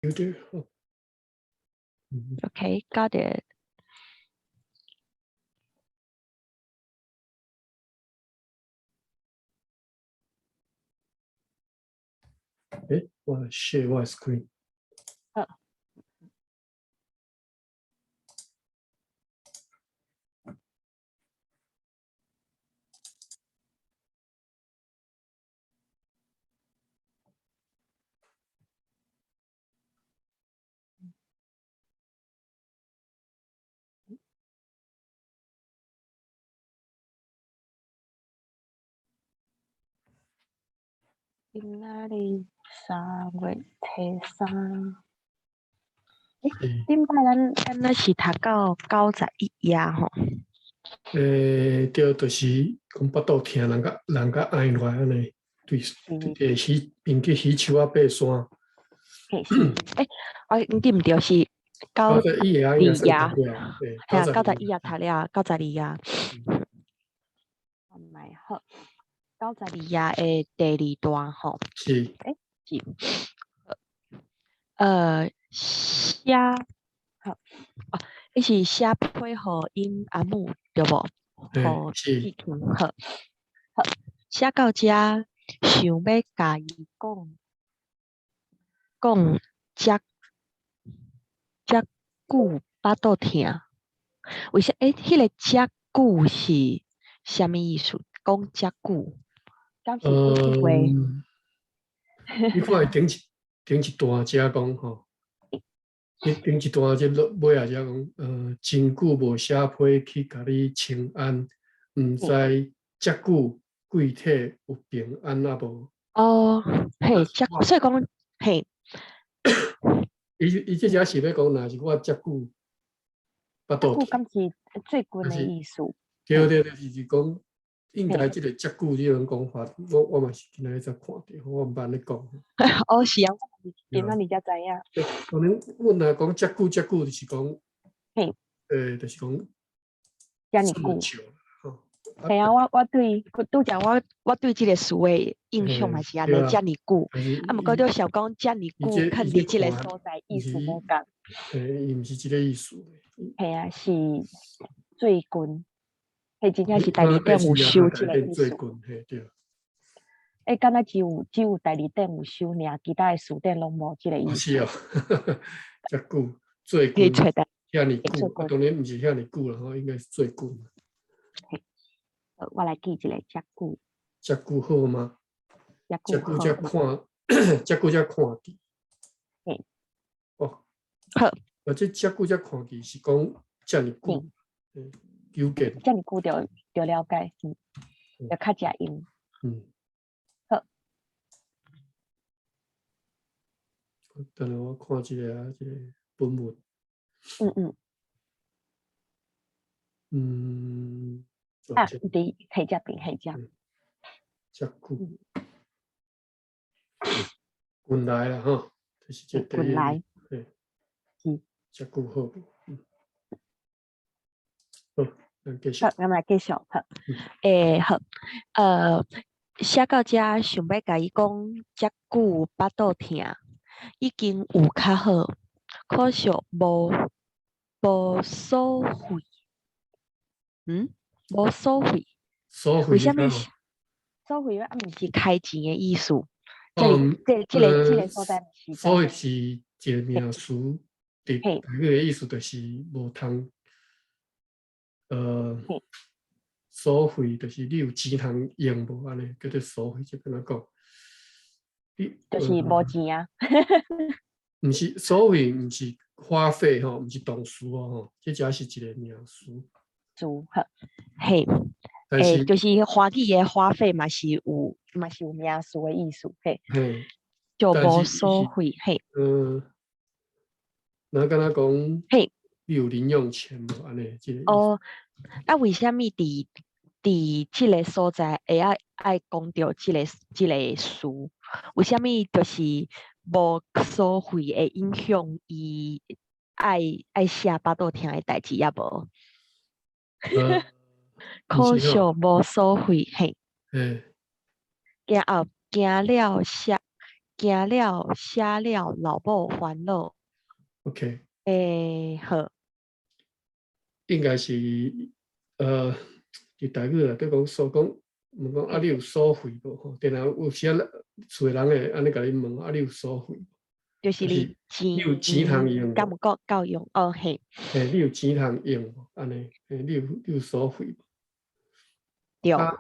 有點好。嗯。 Okay, got it. 欸，我來 share 我的 screen。好。今仔日3月初3。欸，頂擺咱敢若是讀到91頁吼？欸，對，就是講腹肚疼，人共人共按落來按呢，對，對，魚面去魚樹仔爬山。嘿，是，欸，我對毋對？是92頁，嘿啊，91頁讀了，92頁。買好，92頁的第二段吼。是。欸，是。寫，好，哦，伊是寫批予𪜶阿母對無？予志強好，好，寫到遮，想欲共伊講，講遮遮久腹肚疼，為啥？欸，彼个遮久是啥物意思？講遮久，敢是幾句話？你看伊頂一段遮講吼，你頂一段這落尾仔遮講，真久無寫批去共你請安，毋知遮久貴體有平安抑無？哦，嘿，遮所以講，嘿。伊這遮是欲講，若是我遮久腹肚疼，敢是最近的意思？對對對，就是講應該這个遮久這種講法，我嘛是今仔日才看著，我毋捌按呢講。哦，是啊，我今仔日才知影。可能阮若講遮久遮久，就是講，就是講遮爾久。嘿啊，我對拄才我對這个詞的印象嘛是按呢，遮爾久。啊，毋過你想講遮爾久，可能佇這个所在意思無仝。嘿，伊毋是這个意思。嘿啊，是最近，彼真正是大字典有收這个意思。嘿，對。欸，敢若只有大字典有收爾，其他的詞典攏無這个意思。是哦，遮久最近遐爾久，當然毋是遐爾久啦，吼，應該是最近。嘿，我來記一下遮久。遮久好嗎？遮久才看，遮久才看見。嘿。哦。好。啊，這遮久才看見是講遮爾久，糾結。遮爾久就了解，就較誠用。好。等下我看一下這个本文。啊，佇彼這邊，彼這。遮久。近來啦，吼，就是這第一。近來。嘿。是。遮久好無？好，咱繼續。好，咱來繼續。好。欸，好。寫到遮，想欲共伊講，遮久腹肚疼，已經有較好，可惜無所費。無所費。所費。為啥物？所費啊，毋是開錢的意思。這個所在毋是。所費是一個名詞，佇台語的意思就是無通，所費就是你有錢通用無按呢，叫做所費，這按怎講？就是無錢啊。毋是所費，毋是花費吼，毋是動詞哦吼，這只是一個名詞。詞好，嘿，欸，就是歡喜的花費嘛是有，嘛是有名詞的意思，嘿。就無所費，嘿。那敢若講，嘿，你有零用錢無？按呢，這個。哦，啊，為啥物佇這个所在會愛講著這个詞？為啥物就是無所費會影響伊愛寫腹肚疼的代誌抑無？可惜無所費，嘿。行後行了寫，行了寫了老母煩惱。 OK。欸，好。應該是佇台語內底講所講，問講啊，你有所悔無？吼，定定有時仔厝的人會按呢共你問，啊，你有所悔？就是你你有錢通用無？敢有夠夠用？哦，嘿。嘿，你有錢通用無？按呢，嘿，你有所悔無？對。啊，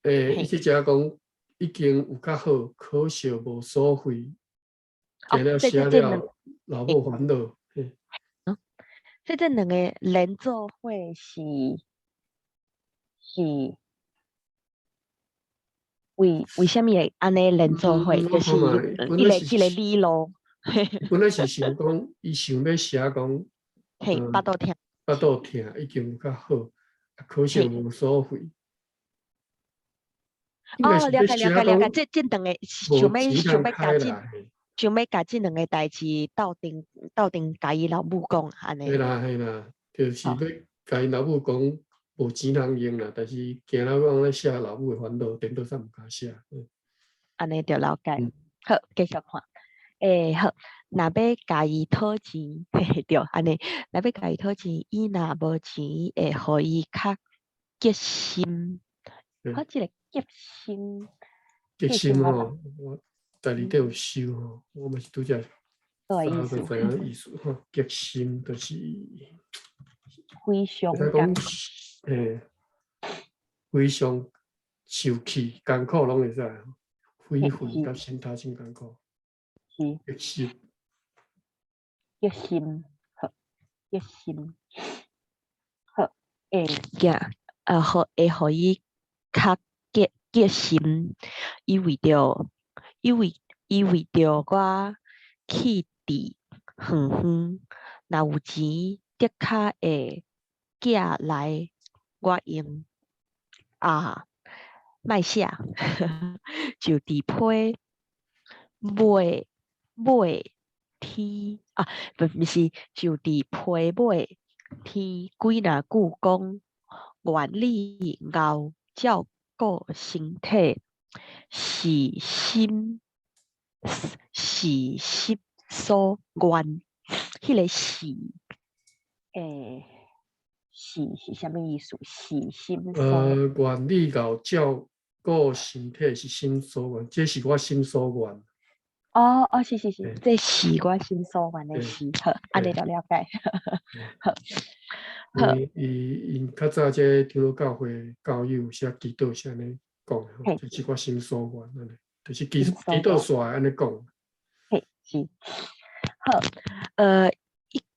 欸，伊這只講已經有較好，可惜無所悔，行了寫了老母煩惱。這兩个連做伙是為啥物會按呢連做伙？就是這个理路。本來是想講，伊想欲寫講，嘿，腹肚疼，腹肚疼已經有較好，可惜無所悔。哦，了解了解了解，這兩个想欲共這兩个代誌鬥陣共伊老母講按呢。嘿啦嘿啦，就是欲共𪜶老母講無錢通用啦，但是驚了講咧寫老母的煩惱，顛倒煞毋敢寫。按呢就了解。好，繼續看。欸，好，若欲共伊討錢，嘿嘿，對，按呢，若欲共伊討錢，伊若無錢，會予伊較激心。我這个激心。激心吼，我在裡底有收吼，我嘛是拄才啥個知影意思吼，激心就是非常講，嘿，非常受氣、艱苦攏會使，非分佮心頭真艱苦。是。激心。激心，好，激心，好，會行，予會予伊較激心，伊為著我去佇遠遠，若有錢，的確會寄來我用。啊，莫寫，就佇批尾尾天啊，毋是，就佇批尾天幾若句講，願你𠢕照顧身體，是心所願。彼个是，欸，是啥物意思？是心所。願你𠢕照顧身體是心所願，這是我心所願。哦哦，是是是，這是我心所願的是，好，按呢就了解。好，好。伊𪜶較早這長老教會教友寫祈禱是按呢講的，這是我心所願按呢，就是祈禱煞按呢講。嘿，是。好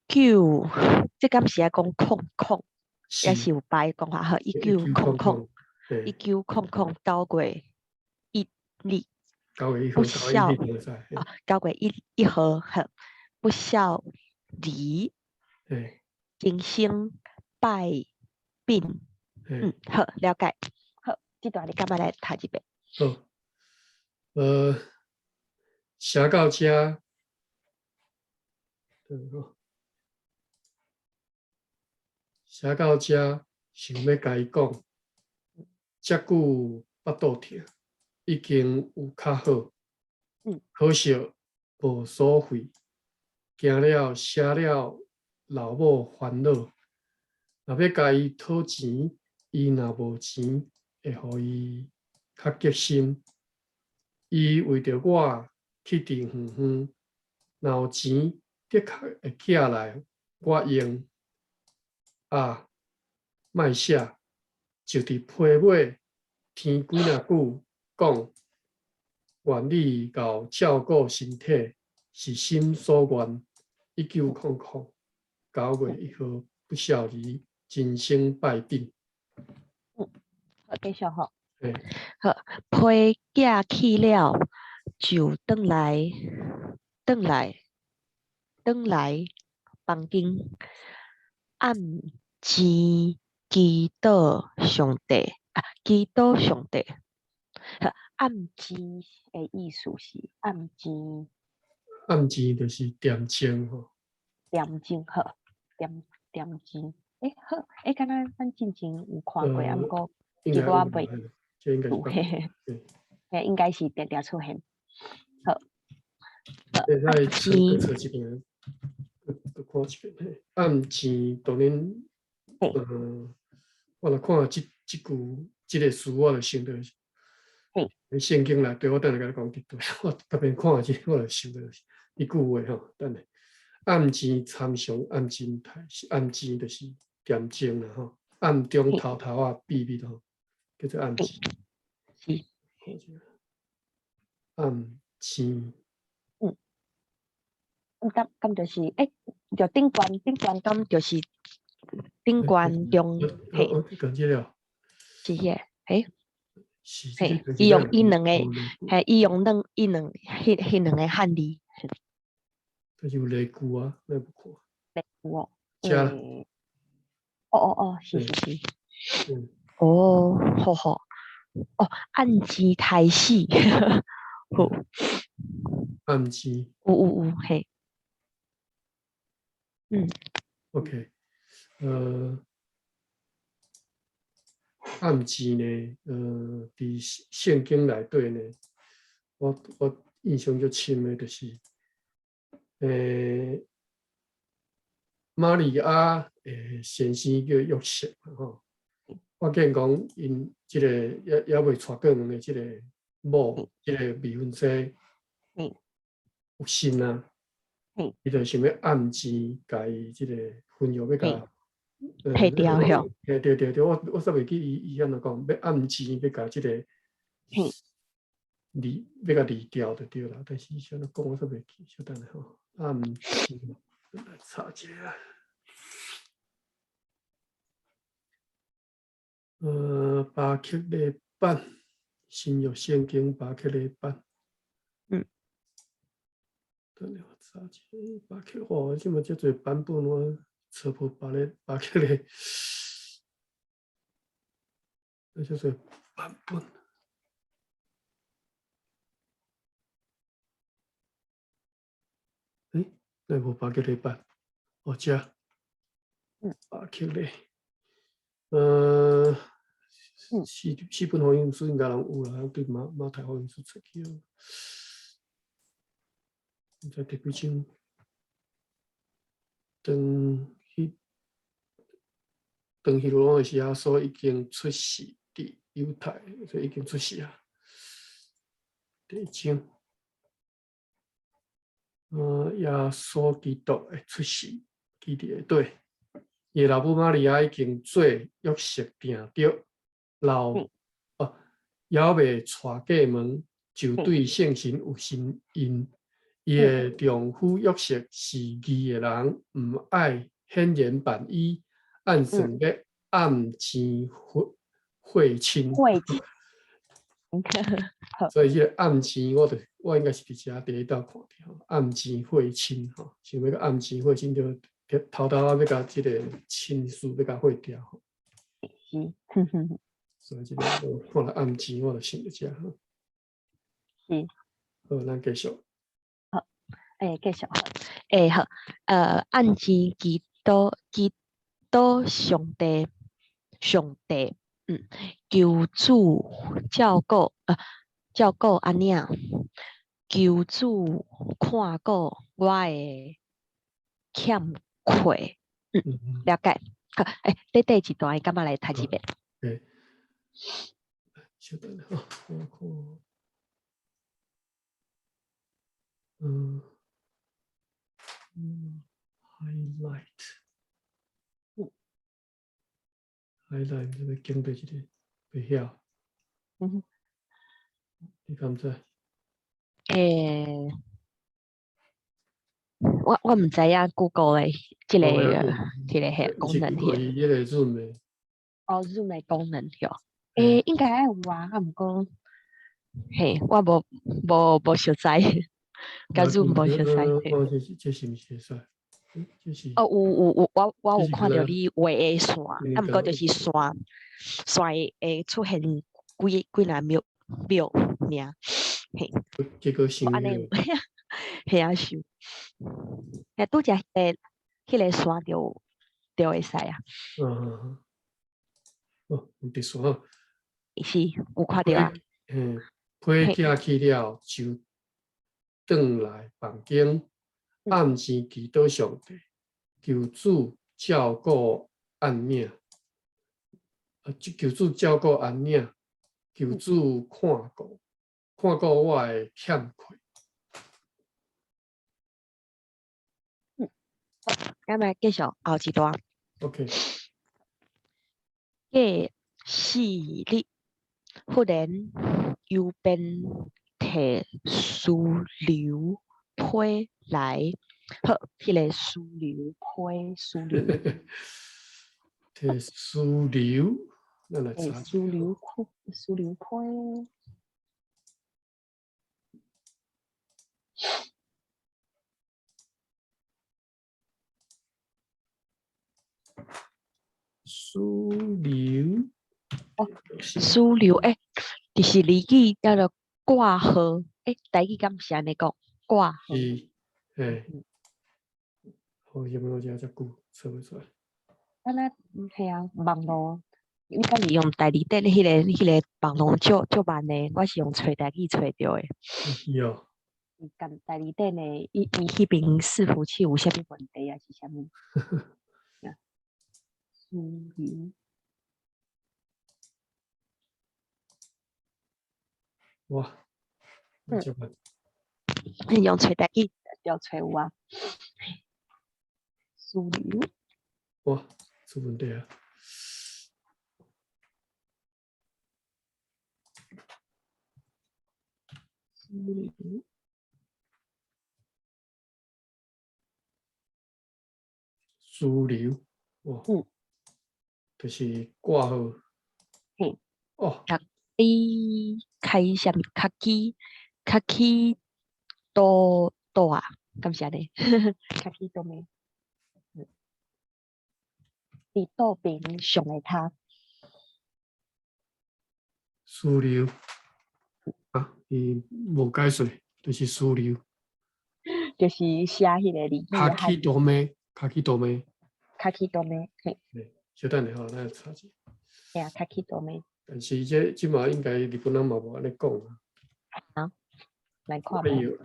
，19，這敢是愛講空空，抑是有別个講法？好，一九空空，1900 9月1日。 9月1 不號，孝 9月1日啊，9月1號，好，不孝兒，今生敗殯，嗯，好，了解。好，這段你敢欲來讀一遍？好，寫到這，對吼，寫到這，想欲共伊講，遮久腹肚疼，已經有較好，可惜無所悔，行了寫了老母煩惱。若欲共伊討錢，伊若無錢，會予伊較激心。伊為著我去佇遠遠，若有錢，的確會寄來我用。啊，莫寫，就佇批尾天幾若句講，願你𠢕照顧身體，是心所願。1900 9月1號，不孝兒，人生敗筆。嗯，好，繼續吼。好，批寄去了，就轉來，轉來，轉來房間，暗錢祈禱上帝啊，祈禱上帝。暗錢的意思是暗錢。暗錢就是點鐘吼。點鐘好，點鐘，欸好，欸敢若咱之前有看過，啊毋過應該結果我袂這應該是嘿，應該是定定出現。好，會使揣揣一遍，閣閣看一遍。嘿，暗錢當然，我若看這這句這个詞，我就想著聖經內底，我等下共你講佇佗，我特別看這個，我就想著彼句話吼，等下暗錢參詳暗錢太，暗錢就是點鐘啦吼，暗中偷偷仔秘密吼，叫做暗錢。是。暗錢。敢敢就是，欸，就頂懸頂懸，敢就是頂懸中，嘿。講這個。是彼个，嘿。嘿，伊用伊兩個，嘿，伊用兩伊兩彼彼兩個漢字。這是有例句啊，你無看？例句哦。遮。哦哦哦，是是是。哦，好好。哦，暗錢刣死。好。暗錢。有有有，嘿。OK，暗錢呢，佇聖經內底呢，我印象足深的就是，瑪利亞的先生叫約瑟吼，發現講𪜶這個猶未娶過門的這個某，這個未婚妻有孕啊。伊就想欲暗錢共伊這個婚約欲共退掉吼。嘿，對對對，我煞袂記伊伊按怎講，欲暗錢欲共這個離欲共離掉就對啦。但是伊是按怎講，我煞袂記，稍等下吼。暗錢，來查一下。巴克禮版，新約聖經巴克禮版。等下我查一下，巴克，哇，這麼遮濟版本，我找無別个巴克禮，這遮濟版本。欸，哪無巴克禮版？哦，這。巴克禮，四四本福音書應該攏有啦，對馬馬太福音書出去啊。毋知第幾章？當彼當彼落的時，耶穌已經出世佇猶太，所以已經出世啊。第一章，耶穌基督的出世，記佇下底，伊的老母瑪利亞已經做約瑟訂著，老哦，猶未娶過門，就對聖神有身孕。伊的丈夫約瑟是義的人，毋愛顯言辦伊，按算欲暗錢血血親。血親。所以這個暗錢，我就我應該是佇遮第一道看著吼，暗錢血親吼，想欲暗錢血親，就偷偷仔欲共這個親事欲共血掉吼。是。所以這個我看著暗錢，我就想著這吼。是。好，咱繼續。好，欸，繼續好，欸好，按錢祈禱祈禱上帝，上帝，求主照顧，照顧按呢，求主看顧我的欠缺，了解。好，欸，短短一段，敢若來讀一遍。欸，稍等下，我看。Highlight，highlight，這個經過這個袂曉。你敢知？欸，我毋知影 Google 的這個這個彼功能。伊彼個 Zoom 的。哦，Zoom 的功能對。欸，應該愛有啊，啊毋過，嘿，我無無無熟似。共 Zoom 無熟似。我這是這是毋是會使？這是。哦，有有有，我有看著你畫的線，啊，毋過就是線線會出現幾幾若秒秒爾，嘿。結果省按呢，嘿啊想，欸，拄則彼個線就就會使啊。嗯，哦，有佇線吼。是，有看著啊。嘿，批寄去了就。轉來房間，暗時祈禱上帝，求主照顧按領，啊，求主照顧按領，求主看顧，看顧我的欠缺。咱來繼續後一段。 OK。過4日，忽然郵便提書流批來，好，彼个書流批書流。提書流，咱來查。書流批，書流批。書流，哦，書流，欸，就是日語叫做掛號，欸，台語敢是按呢講？掛號。是，嘿。好，啥物我遮遮久，找袂出來。啊，那嘿啊，網路，你敢是用代字典彼个網路足足慢的，我是用揣台語揣著的。是哦。共代字典的，伊伊彼邊伺服器有啥物問題抑是啥物？書流。哇，這麼你用揣台語就揣有啊。書流。哇，出問題啊！書流。書流，哇，就是掛號。嘿。哦。你開啥物？較起較起倒倒啊？敢是按呢？較起倒咩？佇倒邊上下跤。書流啊，伊無解釋，就是書流。就是寫彼个日語。較起倒咩？較起倒咩？較起倒咩？嘿。小等下吼，咱來查者。嘿啊，較起倒咩？但是這這馬應該日本人嘛無按呢講啊。啊，來看覓。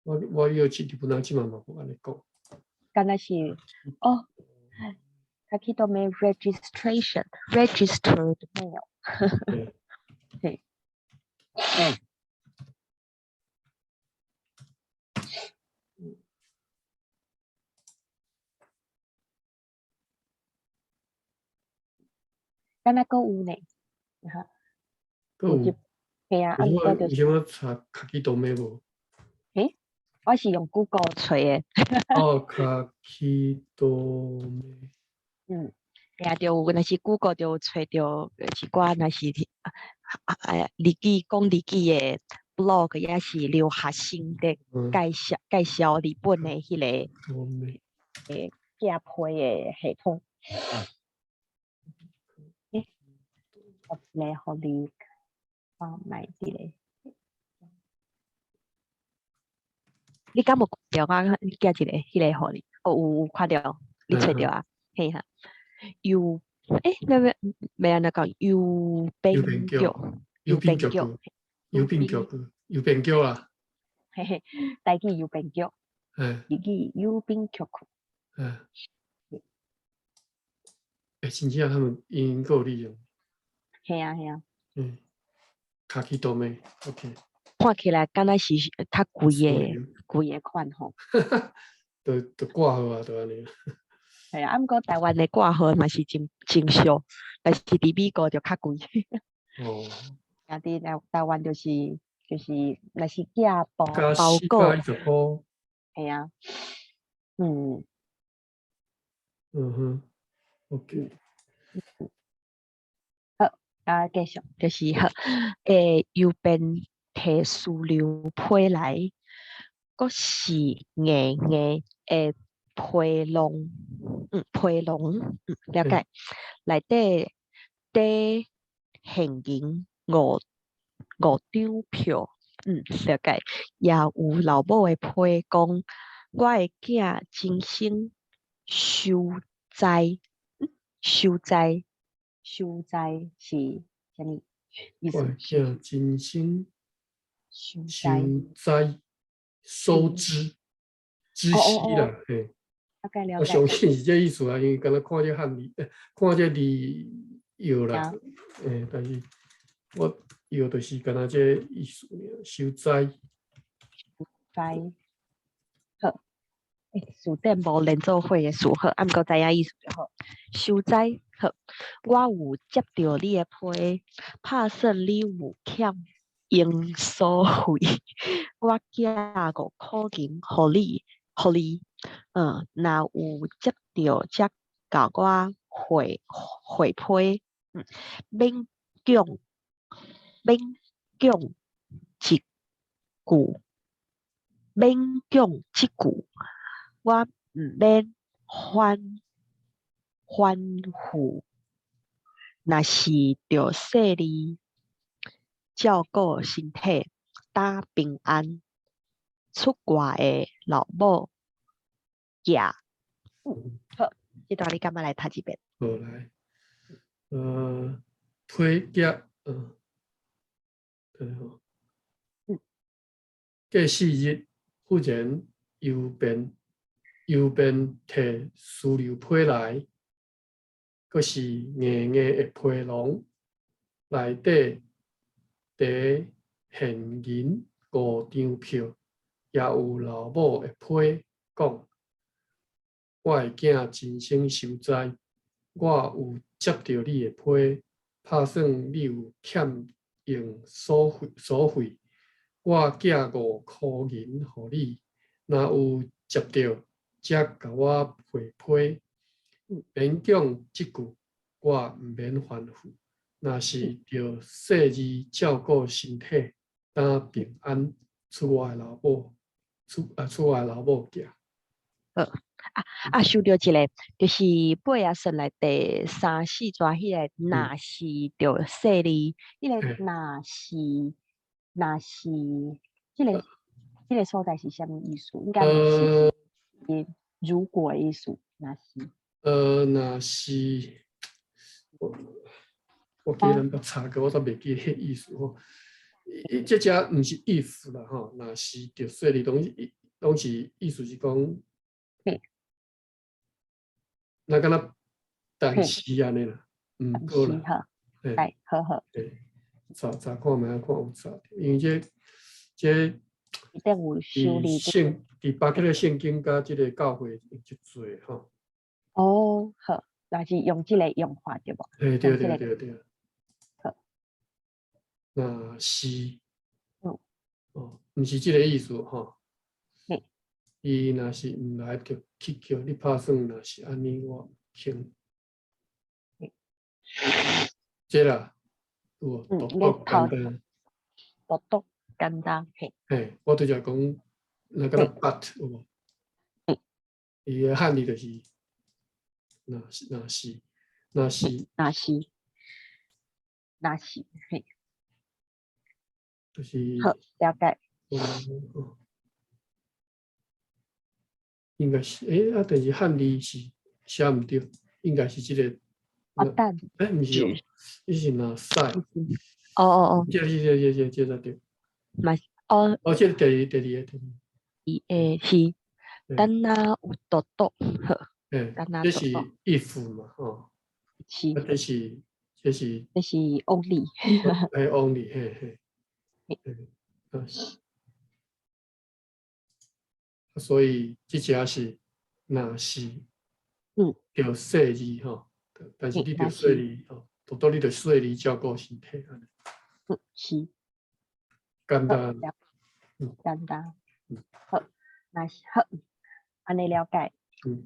我以為日本人這馬嘛無按呢講。敢若是哦，較起倒咩？Registration registered mail。嘿。敢若閣有呢，哈。閣有。嘿啊，啊毋過就是。為什麼查較起倒咩無？欸，我是用 Google 揣的。哦，較起倒咩？定著有，若是 Google 就有揣著一寡，若是啊啊日語講日語的 blog，抑是留學生佇介紹日本的彼个寄批的系統。欸，我來予你看覓佇咧。你敢有看著我寄一个彼个予你？哦，有有看著，你揣著啊？嘿哈，郵欸，欲欲欲按怎講？郵便局，郵便局，郵便局，郵便局啦。嘿嘿，台語郵便局，日語郵便局。欸，真正他們𪜶閣有利用。嘿啊嘿啊。較起倒咩？OK。看起來敢若是較貴的貴的款吼。就就掛號啊，就按呢。係啊，啊毋過台灣的掛號嘛是真真俗，但是佇美國就較貴。哦。啊，佇台灣就是若是寄包裹。 410塊。係啊。嗯哼，OK。好，啊，繼續，就是好，欸，郵便提書流批來，閣是硬硬的皮囊，皮囊，了解。內底底現銀五張票，了解。也有老母的批講，我的囝真生受災，受災，受災是啥物意思？我的囝真生收知，收知，知悉啦，嘿。我相信是這意思啊，因為敢若看這漢字，看這字藥啦，欸，但是我藥就是敢若這意思，收知。知，好，欸，詞典無連做伙的詞好，啊，毋過知影意思就好。收知，好，我有接著你的批，拍算你有欠用所費，我寄5箍銀予你，予你。若有接著才共我回批，免講免講一句，免講這句，我毋免反覆。若是著細膩照顧身體，擔平安。出外的老母寄。好，這段你敢欲來讀一遍？好來，批寄，對吼。過4日，忽然郵便提輸入批來，閣是硬硬的批籠，內底佇現銀5張票，也有老母的批，講：我的囝真生收知，我有接著你的批，拍算你有欠用所費，我寄5箍銀予你，若有接著，才共我回批。免講這句，我毋免反覆。若是著細膩照顧身體，擔平安，出外老母寄。好，啊啊，想著一个，就是尾仔算來第三四段彼个，若是著細膩，彼个若是，這個所在是啥物意思？應該是如果的意思，若是。若是，我記得捌查過，我煞袂記彼意思吼。伊這只毋是 if 啦吼，若是著細膩，攏是意思是講，若敢若但是按呢啦，毋過啦，嘿，好好。對，查查看覓看有查著，因為這一定有修理。聖佇巴克的聖經佮這个教會用足濟吼。哦，好，若是用這个用法對無？嘿，對對對對。好。若是，哦，毋是這个意思吼。伊若是毋來就去叫你拍算，若是按呢，我肯。這啦，有無？獨獨簡單。獨獨簡單，嘿。嘿，我拄才講，那個 but 有無？伊的漢字就是，若是若是若是若是若是，嘿。就是。好，了解。應該是，欸，啊，但是漢字是寫毋對，應該是這个。啊，但。欸，毋是哦，伊是若使。哦哦哦。這這這這這才對。嘛是，哦。哦，這個第二第二个第二。伊會是，等若有獨獨好。欸，這是 if 嘛，吼。是。啊，這是。這是 only。欸，only，嘿嘿。嗯，所以這只是若是，著細膩吼，但是你著細膩吼，獨獨你著細膩照顧身體按呢。嗯，是。簡單。簡單。好，若是好，按呢了解。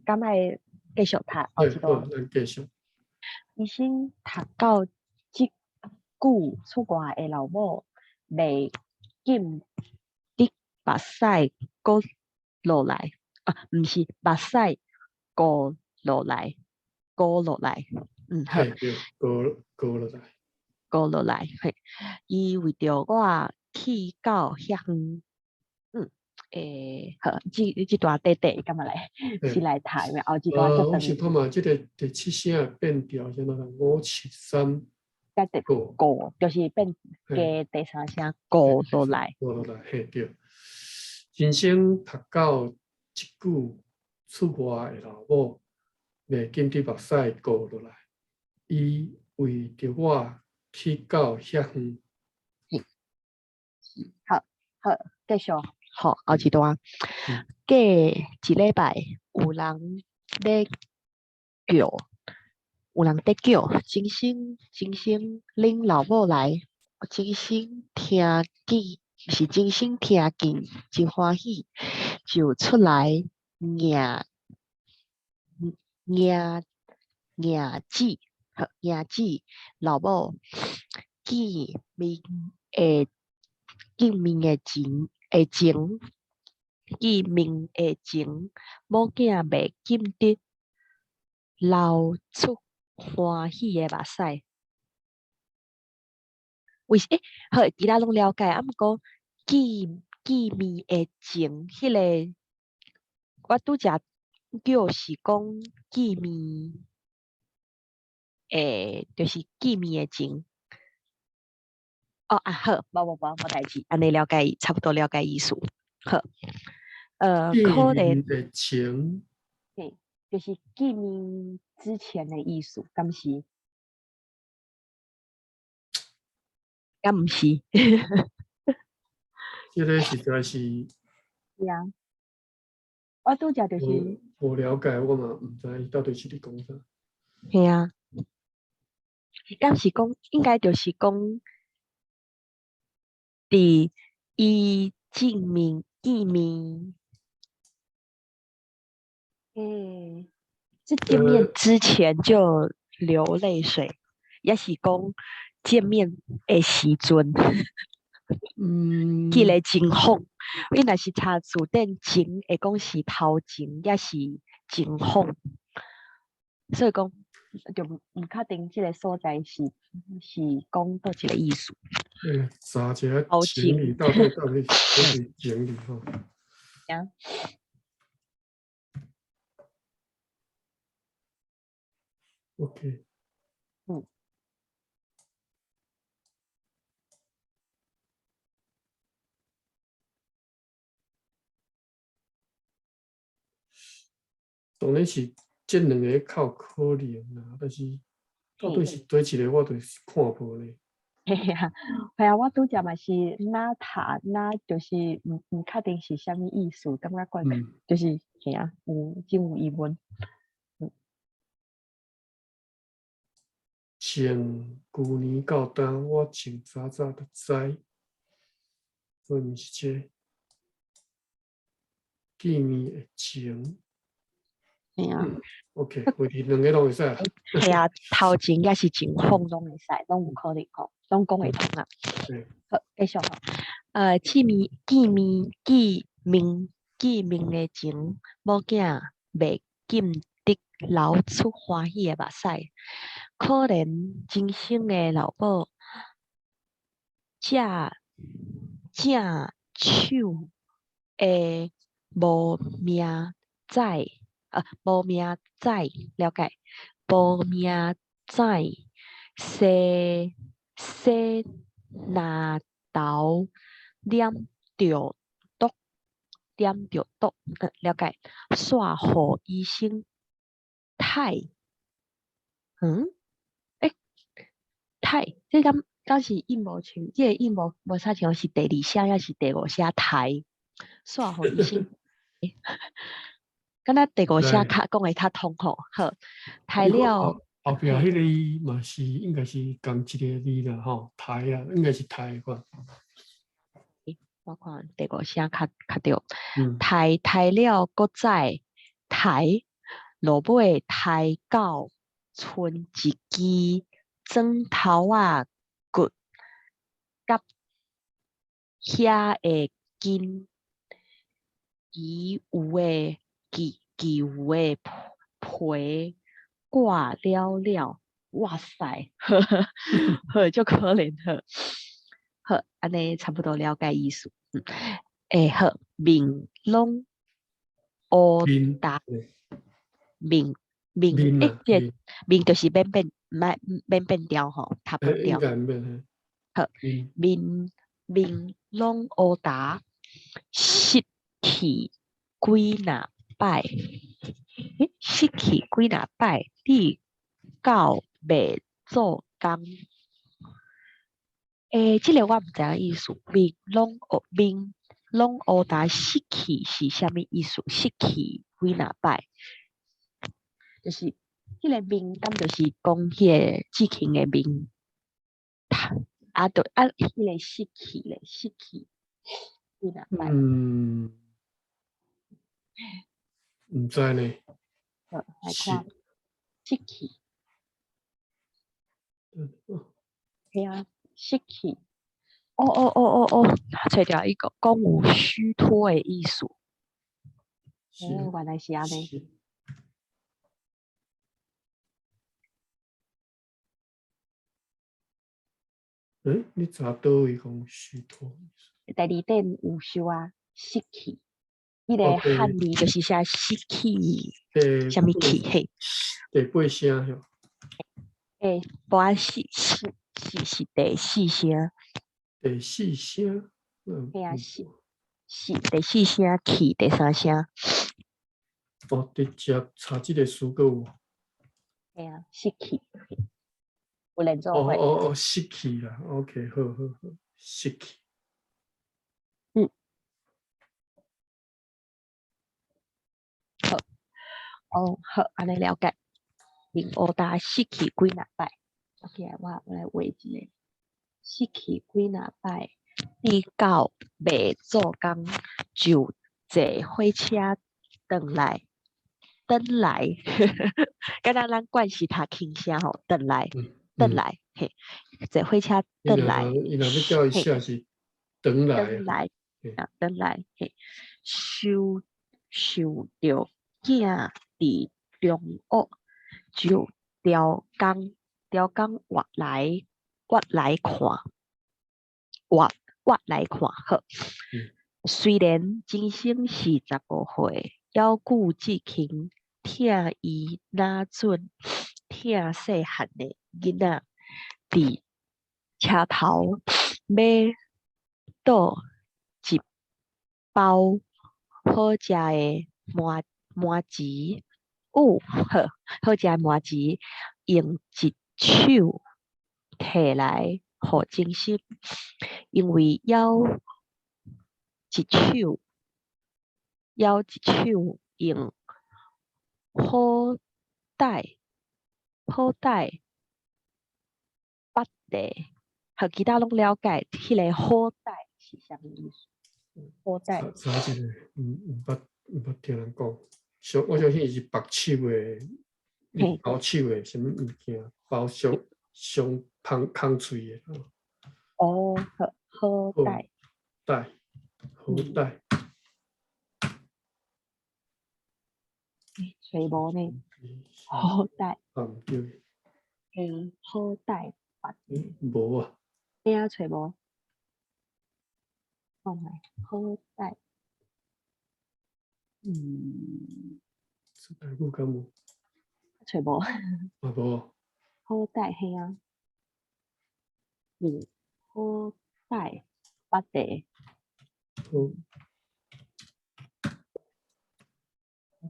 敢愛繼續讀後一段？咱繼續。醫生讀到這句出外的老母袂禁得目屎閣落來，啊，毋是目屎糊落來，糊落來，嗯，好。對，糊落來。糊落來，嘿，伊為著我去到遐遠，欸，好，這段短短，敢欲來先來讀，後一段。我想看覓，這个第七聲變調，啥物啦？5、7、3。才得過，過，就是變加第三聲過落來。過落來，嘿對。人生讀到這句出外的老母，袂禁得目屎過落來。伊為著我去到遐遠。好，好，繼續。好，後一段。過一禮拜，有人咧叫，有人佇叫，鐘聲鐘聲，恁老母來，鐘聲聽見，是鐘聲聽見，真歡喜，就出來迎迎迎接，迎接老母見面的見面的前的前，見面的前，某囝袂禁得流出歡喜的目屎。為欸，好，其他攏了解，啊，毋過見見面的前，彼个我拄才叫是講見面，欸，就是見面的前。哦啊好，無無無無代誌，按呢了解，差不多了解意思。好，可能見面的前，嘿，就是見面之前的意思，敢是？敢毋是？這个實在是，是啊，我拄才就是。無了解，我嘛毋知伊到底是咧講啥。嘿啊，敢是講，應該就是講，佇伊見面見面，欸，這見面之前就流淚水，抑是講見面的時陣，彼个情況，你若是查字典前，會講是頭前，抑是前方，所以講就毋確定這个所在是是講佗一个意思。欸，查一下情理到底到底是情理吼。啊。 OK。當然是這兩个較有可能啦，但是到底是佗一个，我就是看無咧。嘿啊，系啊，我拄才嘛是哪塔哪，就是毋確定是啥物意思，感覺怪，就是嘿啊，有真有疑問。從舊年到今，我從早早就知，所以毋是這個見面的前。嘿啊。 OK，為佇兩個攏會使。嘿啊，頭前抑是前方攏會使，攏有可能吼，攏講會通啊。好，繼續吼。見面見面見面見面的前，某囝袂禁得流出歡喜的目屎。可憐真生的老母，正正手的無名指，啊，無名指，了解，無名指，洗洗額頭染著毒，染著毒，了解，煞予醫生刣，嗯？欸，刣，這敢敢是音無像，這个音無無啥像是第二聲抑是第五聲刣，煞予醫生，敢若第五聲較講會較通吼，好，刣了。後壁彼个嘛是應該是仝一个字啦，吼，刣啊，應該是刣款。我看第五聲較較對，刣刣了，閣再刣，落尾刣到賰一支磚頭仔骨，佮遐的筋，其有的其其有的皮割了了，哇塞，好，足可憐好，好，按呢差不多了解意思。欸，好，面攏烏焦，面面欸，這個面就是免變，毋愛免變調吼，讀無應調。該毋免。好，面面攏烏焦，失去幾若擺，失去幾若擺，你到袂做工。這个我毋知影意思，面攏烏面攏烏焦失去是啥物意思？失去幾若擺，就是彼个面，敢就是講彼个志勤的面，啊，著啊，彼个失去咧，失去幾若擺。嗯，毋知呢。好，來看失去。係啊，失去。哦哦哦哦哦，揣著伊講講有虛脫的意思。哦，原來是按呢。你查佗位講虛脫？第二點有收啊，失去。彼个漢字就是寫失去，啥物去？嘿。第八聲吼。無四四是是第四聲。第四聲。嘿啊，是是第四聲去第三聲。哦，直接查這个詞閣有。嘿啊，失去。有連做伙。哦哦哦，失去啦，OK，好好好，失去。好，哦好，按呢了解。面烏焦失去幾若擺，OK，我來畫一下。失去幾若擺，直到袂做工，就坐火車轉來，轉來，敢若咱慣時讀輕聲吼，轉來，轉來，嘿，坐火車轉來。伊若欲叫伊寫是轉來。轉來，啊，轉來，嘿，受受著囝佇中學就調工，調工活來活來看，活活來看好。雖然今生是15歲，猶閣志勤疼伊若準疼細漢的囡仔，佇車頭買倒一包好食的麻麻糍，有好好食的麻糍，用一手提來予真心，因為猶一手，猶一手用好帶好帶捌地，予其他攏了解，彼个好帶是啥物意思？好帶。查一下，毋捌聽人講，我相信伊是縛手的，包手的啥物物件，包上上芳空喙的。哦，好好帶。帶，好帶。揣無呢？好帶。啊，毋對。嘿，好帶。無啊。你啊，揣無？看覓，好帶。這台語敢有？揣無。嘛無。好帶嘿啊。好帶，捌地。好。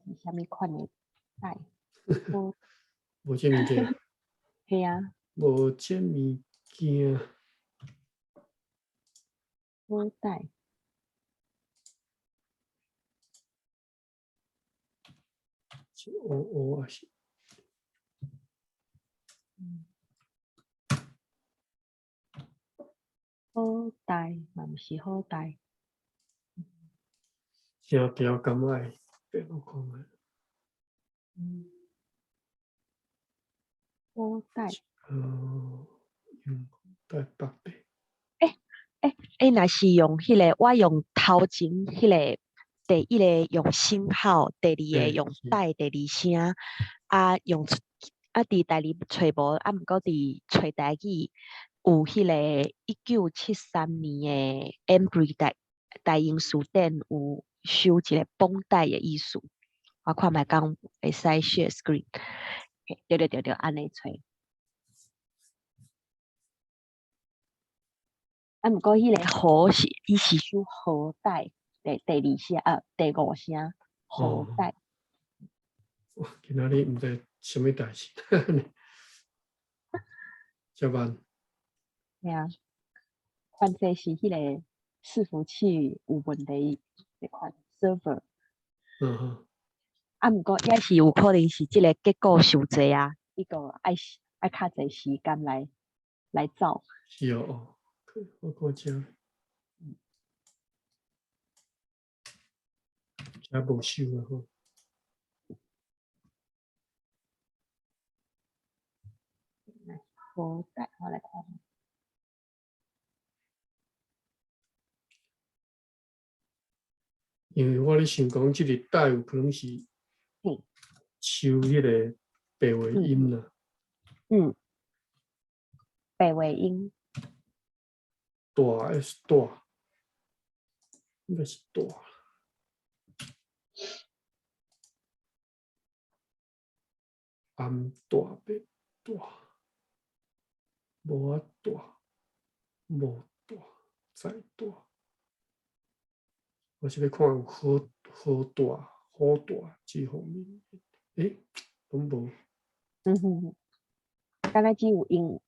是啥物款的帶？無這物件。嘿啊。無這物件。好帶。是烏烏還是？好帶嘛，毋是好帶。聲調敢愛變我看覓。好帶。用帶北地。若是用彼个，我用頭前彼个，第一个用星號，第二个用帶，第二聲，啊用啊佇台語揣無，啊毋過佇揣台語有彼个1973年的 Embry 台台英詞典有收一个綁帶的意思，我看覓敢會使 share screen，對對對對，按呢揣。啊，毋過彼個何是伊是收何帶第二聲啊，第五聲何帶。哇，今仔日毋知啥物代誌，遮慢。對啊，反正是彼個伺服器有問題，這款 server。啊，毋過也是有可能是這個結構傷濟啊，伊個愛較濟時間來走。是哦，我看這，這無收啊吼。無帶，我來看。因為我咧想講，這個帶有可能是收彼個白話音啦。嗯，白話音。大還是大？應該是大。暗大白大，無啊大，無大，再大。我是咧看有好好大、好大這方面，欸，攏無。嗯哼，敢若只有用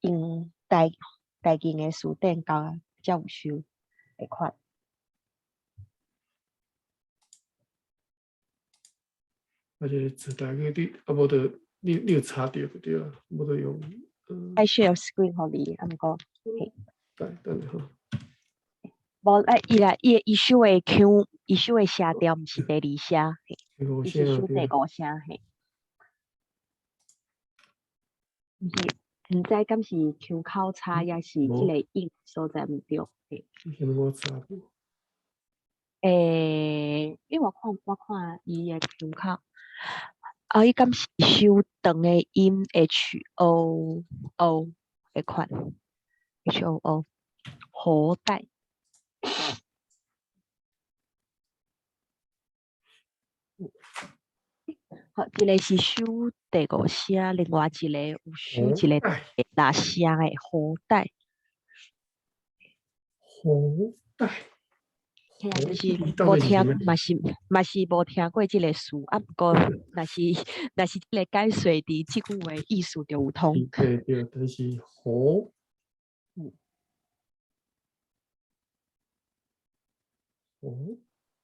台語的詞典才有收會款。啊，這個字台語你啊，無就你有查著就對啊，無就用。愛 share screen 予你，啊，毋過。等等下吼。無啊，伊來伊伊收的腔，伊收的聲調毋是第二聲，伊是收第五聲嘿。毋是，毋知敢是腔口差，抑是這個音所在毋對。嘿。我查無。欸，因為我看伊的腔口，啊，伊敢是收長的音 H O O 彼款，H O O 何帶。好，一個是收第五聲，另外一個有收一個第六聲的何帶。何帶。嘿啊，就是無聽，嘛是無聽過這個詞，啊，毋過若是這個解說佇這句話意思就有通。對對，但是何。哦。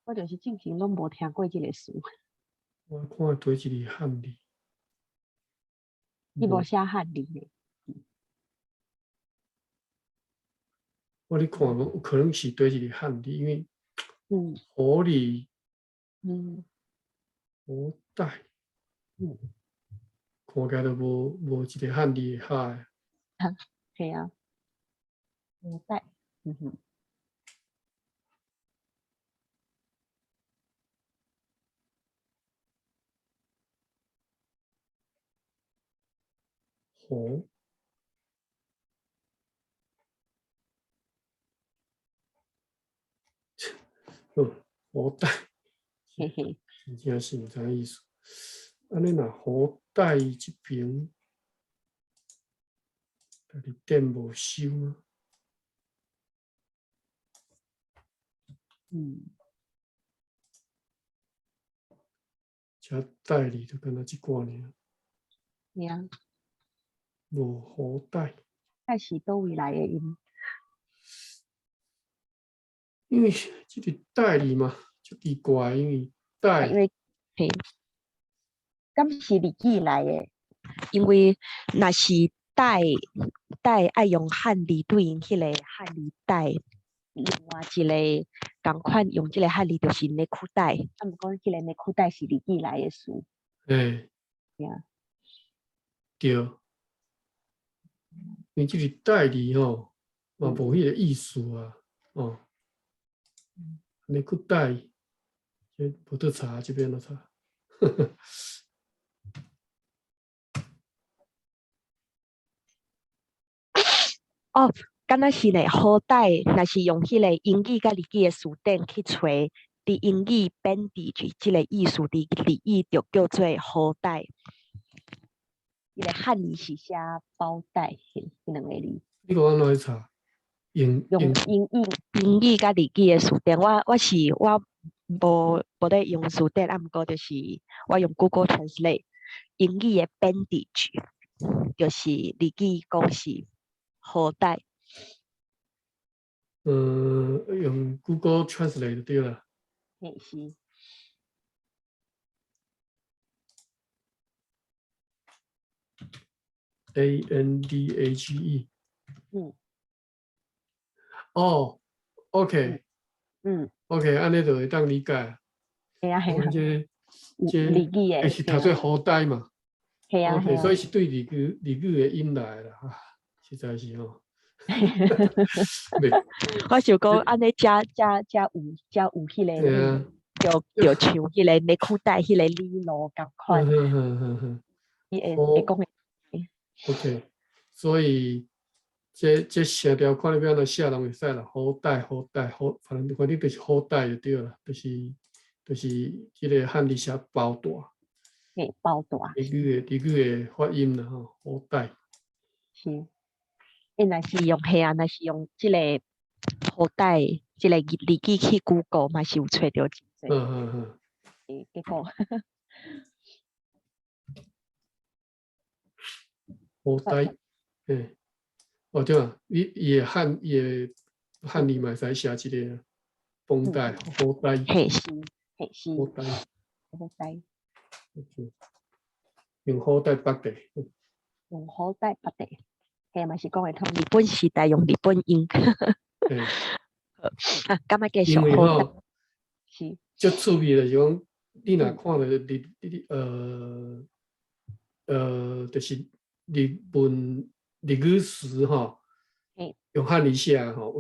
我就是之前攏無聽過這個詞。我看佗一个漢字。伊無寫漢字呢。我咧看講有可能是佗一个漢字，因為何里，何帶，看起來都無一個漢字會合的。係啊，何帶，嗯哼。何，何帶，嘿嘿，真正是毋知意思。按呢若何帶這邊，家己店無收啊？這代理就敢若這寡爾。對啊。無何帶。那是佗位來的音？因為這個代理嘛，足奇怪，因為代。因為嘿，敢是日語來的？因為若是帶帶愛用漢字對應彼個漢字帶，另外一個仝款用這個漢字就是ネクタイ，啊，毋過彼個ネクタイ是日語來的詞。嘿。對啊。對。因為這個代字吼，嘛無彼個意思啊，哦。ネクタイ，這無得查，這邊怎查？哦，敢若是呢，何帶若是用彼個英語佮日語的詞典去揣，佇英語 bandage 這個意思，佇日語就叫做何帶。伊個漢字是寫包帶，彼兩個字。你講按怎去查？用用英語佮日語的辭典，我是無咧用辭典，啊，毋過就是我用 Google Translate 英語的 bandage，就是日語講是箍帶。用 Google Translate 就對啦。嘿，是。 ANDAGE。哦，OK。OK，按呢就會當理解。嘿啊嘿啊。這這日語的。是讀做箍帶嘛？嘿啊。 OK，所以是對日語的音來啦，實在是吼。我想講按呢才才才有才有彼個，就像彼個內褲帶彼個理路仝款。伊會會講的。 OK，所以這成條看你欲按怎寫攏會使啦，箍帶箍帶箍，反正就是箍帶就對啦，就是這个漢字寫包帶。嘿，包帶。日語的發音啦吼，箍帶。是。伊若是用彼啊，若是用這个箍帶，這个日語去 Google 嘛是有揣著真濟。結果。箍帶，嘿，哦對啊，伊伊的漢字嘛會使寫這个繃帶，箍帶。嘿是，嘿是。箍帶。箍帶。 OK，用箍帶縛地。用箍帶縛地，嘿嘛是講會通。日本時代用日本音。啊，敢欲繼續？因為吼，是。足趣味就是講，你若看著日日就是日文日語詞吼，用漢字寫吼，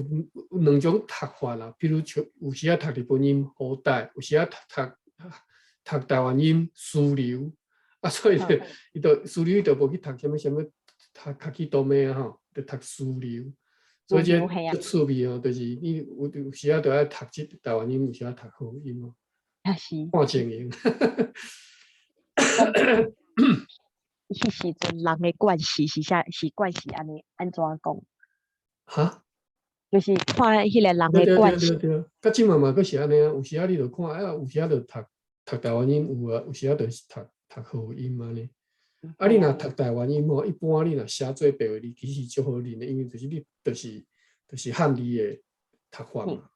有兩種讀法啦。比如像有時仔讀日本音箍帶，有時仔讀台灣音輸流，啊，所以伊就輸流伊就無去讀啥物啥物，讀較去多咩啊吼，就讀輸流。所以這足趣味哦，就是你有時仔就愛讀這台灣音，有時仔讀和音哦。啊是。看情形。彼時陣人的慣勢是啥？是慣勢按呢按怎講？哈？就是看彼个人的慣勢。對對對，佮這馬嘛閣是按呢啊，有時仔你就看，啊，有時仔就讀台灣音有啊，有時仔就是讀和音按呢。啊，你若讀台灣音吼，一般你若寫做白話字，其實足好認的，因為就是你就是漢字的讀法嘛。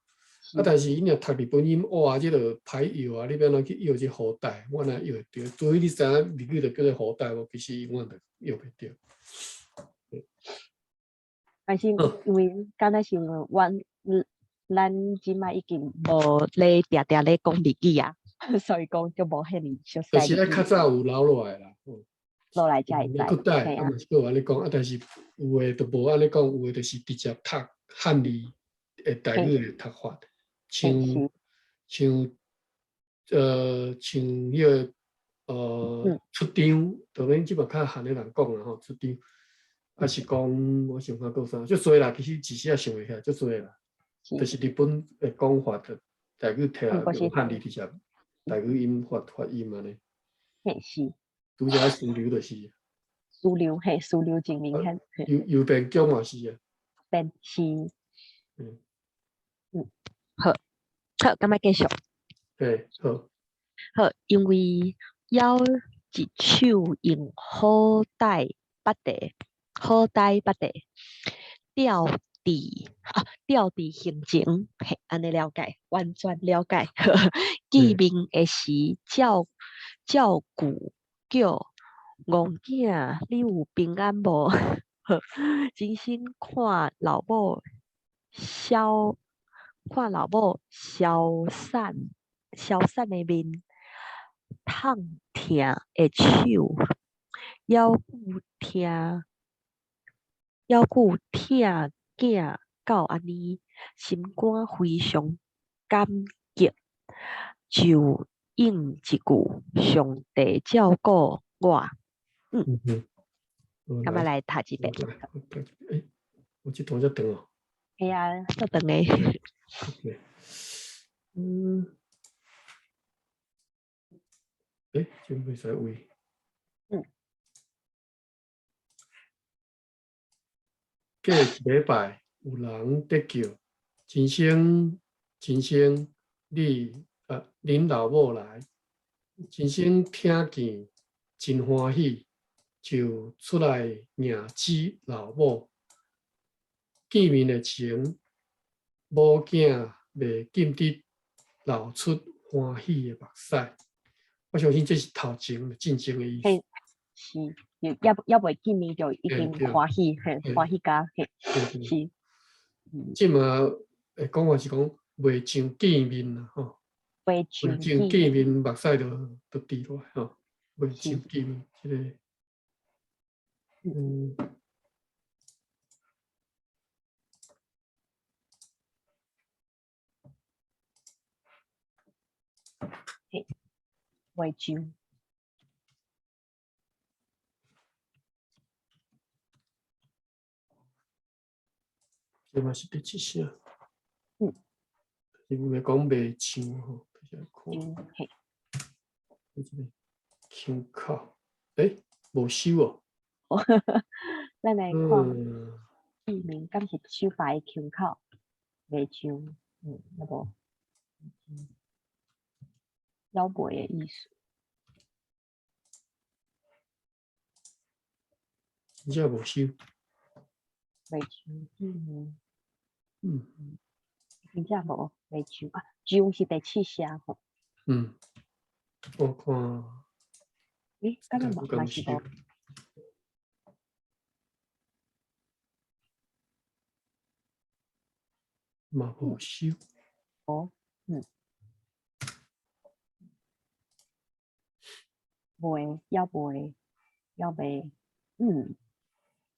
啊，但是你若讀日本音，哇，這个歹臆啊！你欲按怎去臆這箍帶，我哪臆會著？除非你知影日語就叫做箍帶無，其實永遠就臆袂著。但是因為敢若是因為阮咱這擺已經無咧定定咧講日語啊，所以講就無遐爾熟悉。就是愛較早有留落來啦。落來才會知。褲帶啊嘛是閣有按呢講，啊，但是有的就無按呢講，有的就是直接讀漢字的台語的讀法。像彼个出張，當然這馬較漢的人講啦吼，出張，啊是講我想看閣啥，足濟啦，其實一時仔想袂起來，足濟啦，就是日本的講法，就台語摕來用漢字直接台語音發音按呢。嘿是。拄則輸流就是。輸流嘿，輸流真明顯。郵便局嘛是啊。便是。好，好，敢欲繼續？嘿，好。好，因為猶一手用箍帶縛地，箍帶縛地，吊佇啊，吊佇胸前，嘿，按呢了解，完全了解。見面的時，照舊叫戇囝，你有平安無？真心看老母消，看老母消散的面，痛疼的手，猶久疼囝到按呢，心肝非常感激，就應一句上帝照顧我。敢欲來讀一遍？欸，我這段遮長哦。嘿啊，足長的。 OK，欸，這袂使畫。過一禮拜，有人伫叫，真生，真生，你恁老母來。真生聽見真歡喜，就出來迎接老母。見面的前，某囝袂禁得流出歡喜的目屎。我相信這是頭前進前的意思。是，猶未見面就已經歡喜，嘿，歡喜甲，嘿，是。這嘛會講話是講袂上見面啦，吼。袂上見面，目屎就滴落來，吼。袂上見面，這個，嘿，袂上。這嘛是第七聲。因為講袂上吼，等下看。嘿。這個腔口，欸，無收哦。咱來看，見面敢是手擺腔口，袂上，那無，猶未的意思。真正無收。袂上見面。真正無袂上啊，上是第七聲吼。我看。欸，敢若嘛是無。嘛無收。哦，袂，猶未，猶未，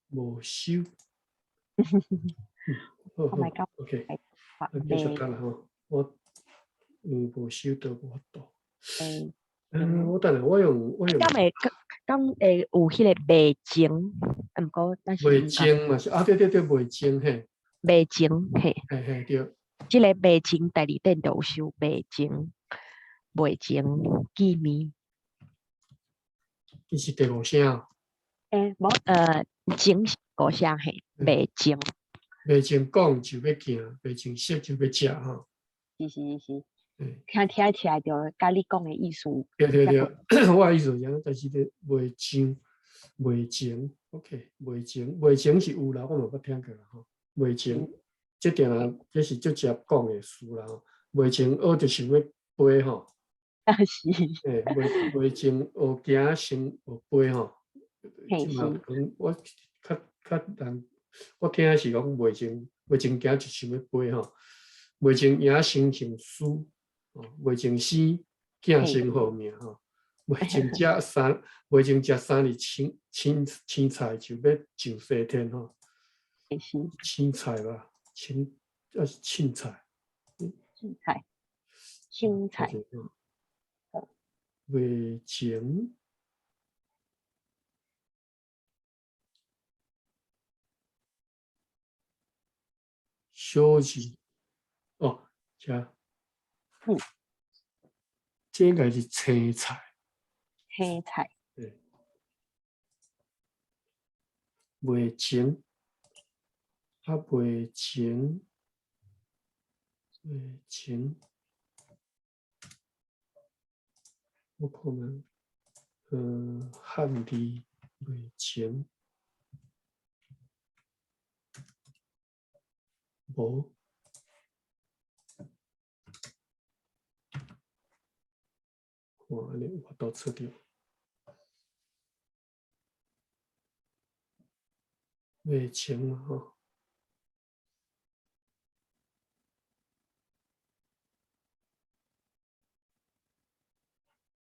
無收。好好，OK，繼續講啦吼，我因為無收到無法度。我等下我用。敢會敢會有彼個袂情，毋過咱是。袂情嘛是啊，對對對，袂情嘿。袂情嘿。嘿嘿對。這個袂情第二典就有收袂情，袂情見面。伊是第五聲。欸，無，情是五聲嘿，袂情。袂情講就欲行，袂情說就欲食吼。是是是。聽起來就佮你講的意思。對對對，我的意思是按呢，但是咧袂上袂情，OK，袂情袂情是有啦，我嘛捌聽過啦吼。袂情，這定啊，這是直接講的詞啦吼。袂情學就想欲飛吼。啊是。欸，袂情學行先學飛吼。嘿是。講我較較難，我聽是講袂情行就想欲飛吼。袂情贏先成輸。袂情生囝先好命吼，袂情食三日青菜就欲上西天吼。青菜吧，青抑是凊彩。青菜，青菜。袂情。小字，哦，遮。這應該是青菜。青菜。對。袂情，啊袂情，袂情，我可能，漢字袂情，無。看按呢有法度出著。袂情嘛吼。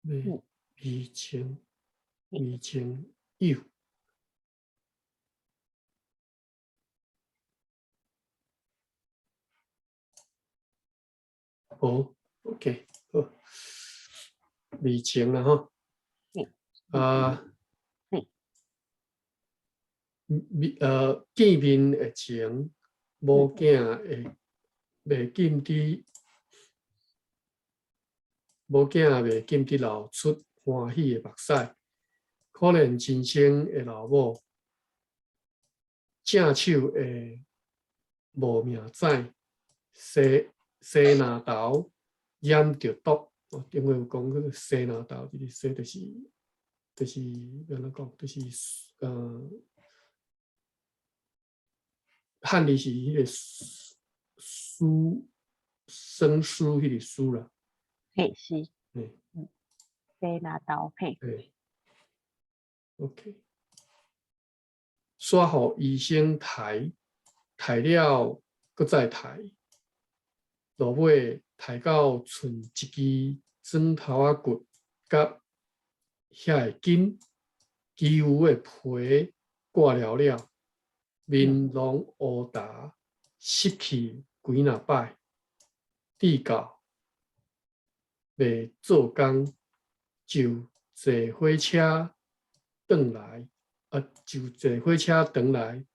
袂情，袂情有。好，OK，好。袂情啦吼，啊，見面的情，某囝會袂禁得，某囝袂禁得流出歡喜的目屎，可憐真生的老母，正手的無命指，西西拿頭染著毒。哦，頂回有講彼個西拿頭，這個西就是按怎講，就是漢字是彼個書生書彼個書啦。嘿，是。嗯，西拿頭，嘿。嘿。OK。煞予醫生刣，刣了，閣再刣，落尾刣到賰一支磚頭仔骨佮遐个筋，其餘的皮割了了，面攏烏焦，失去幾若擺，直到袂做工，就坐火車轉來，啊，就坐火車轉來，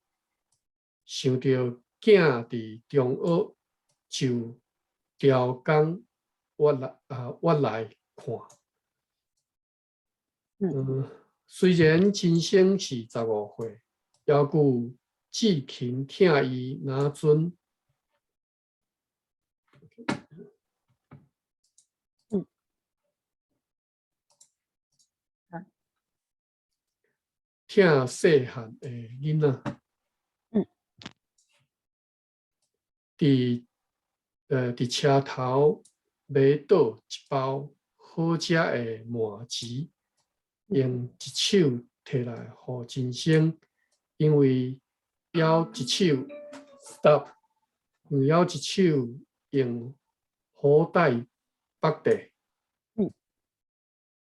想著囝佇中學，就調工我來啊，我來看。雖然真生是15歲，猶閣志勤疼伊若陣。疼細漢的囡仔。佇車頭買倒一包好食的麻糍，用一手提來予真生，因為猶一手 stop，因為猶一手用好帶縛著。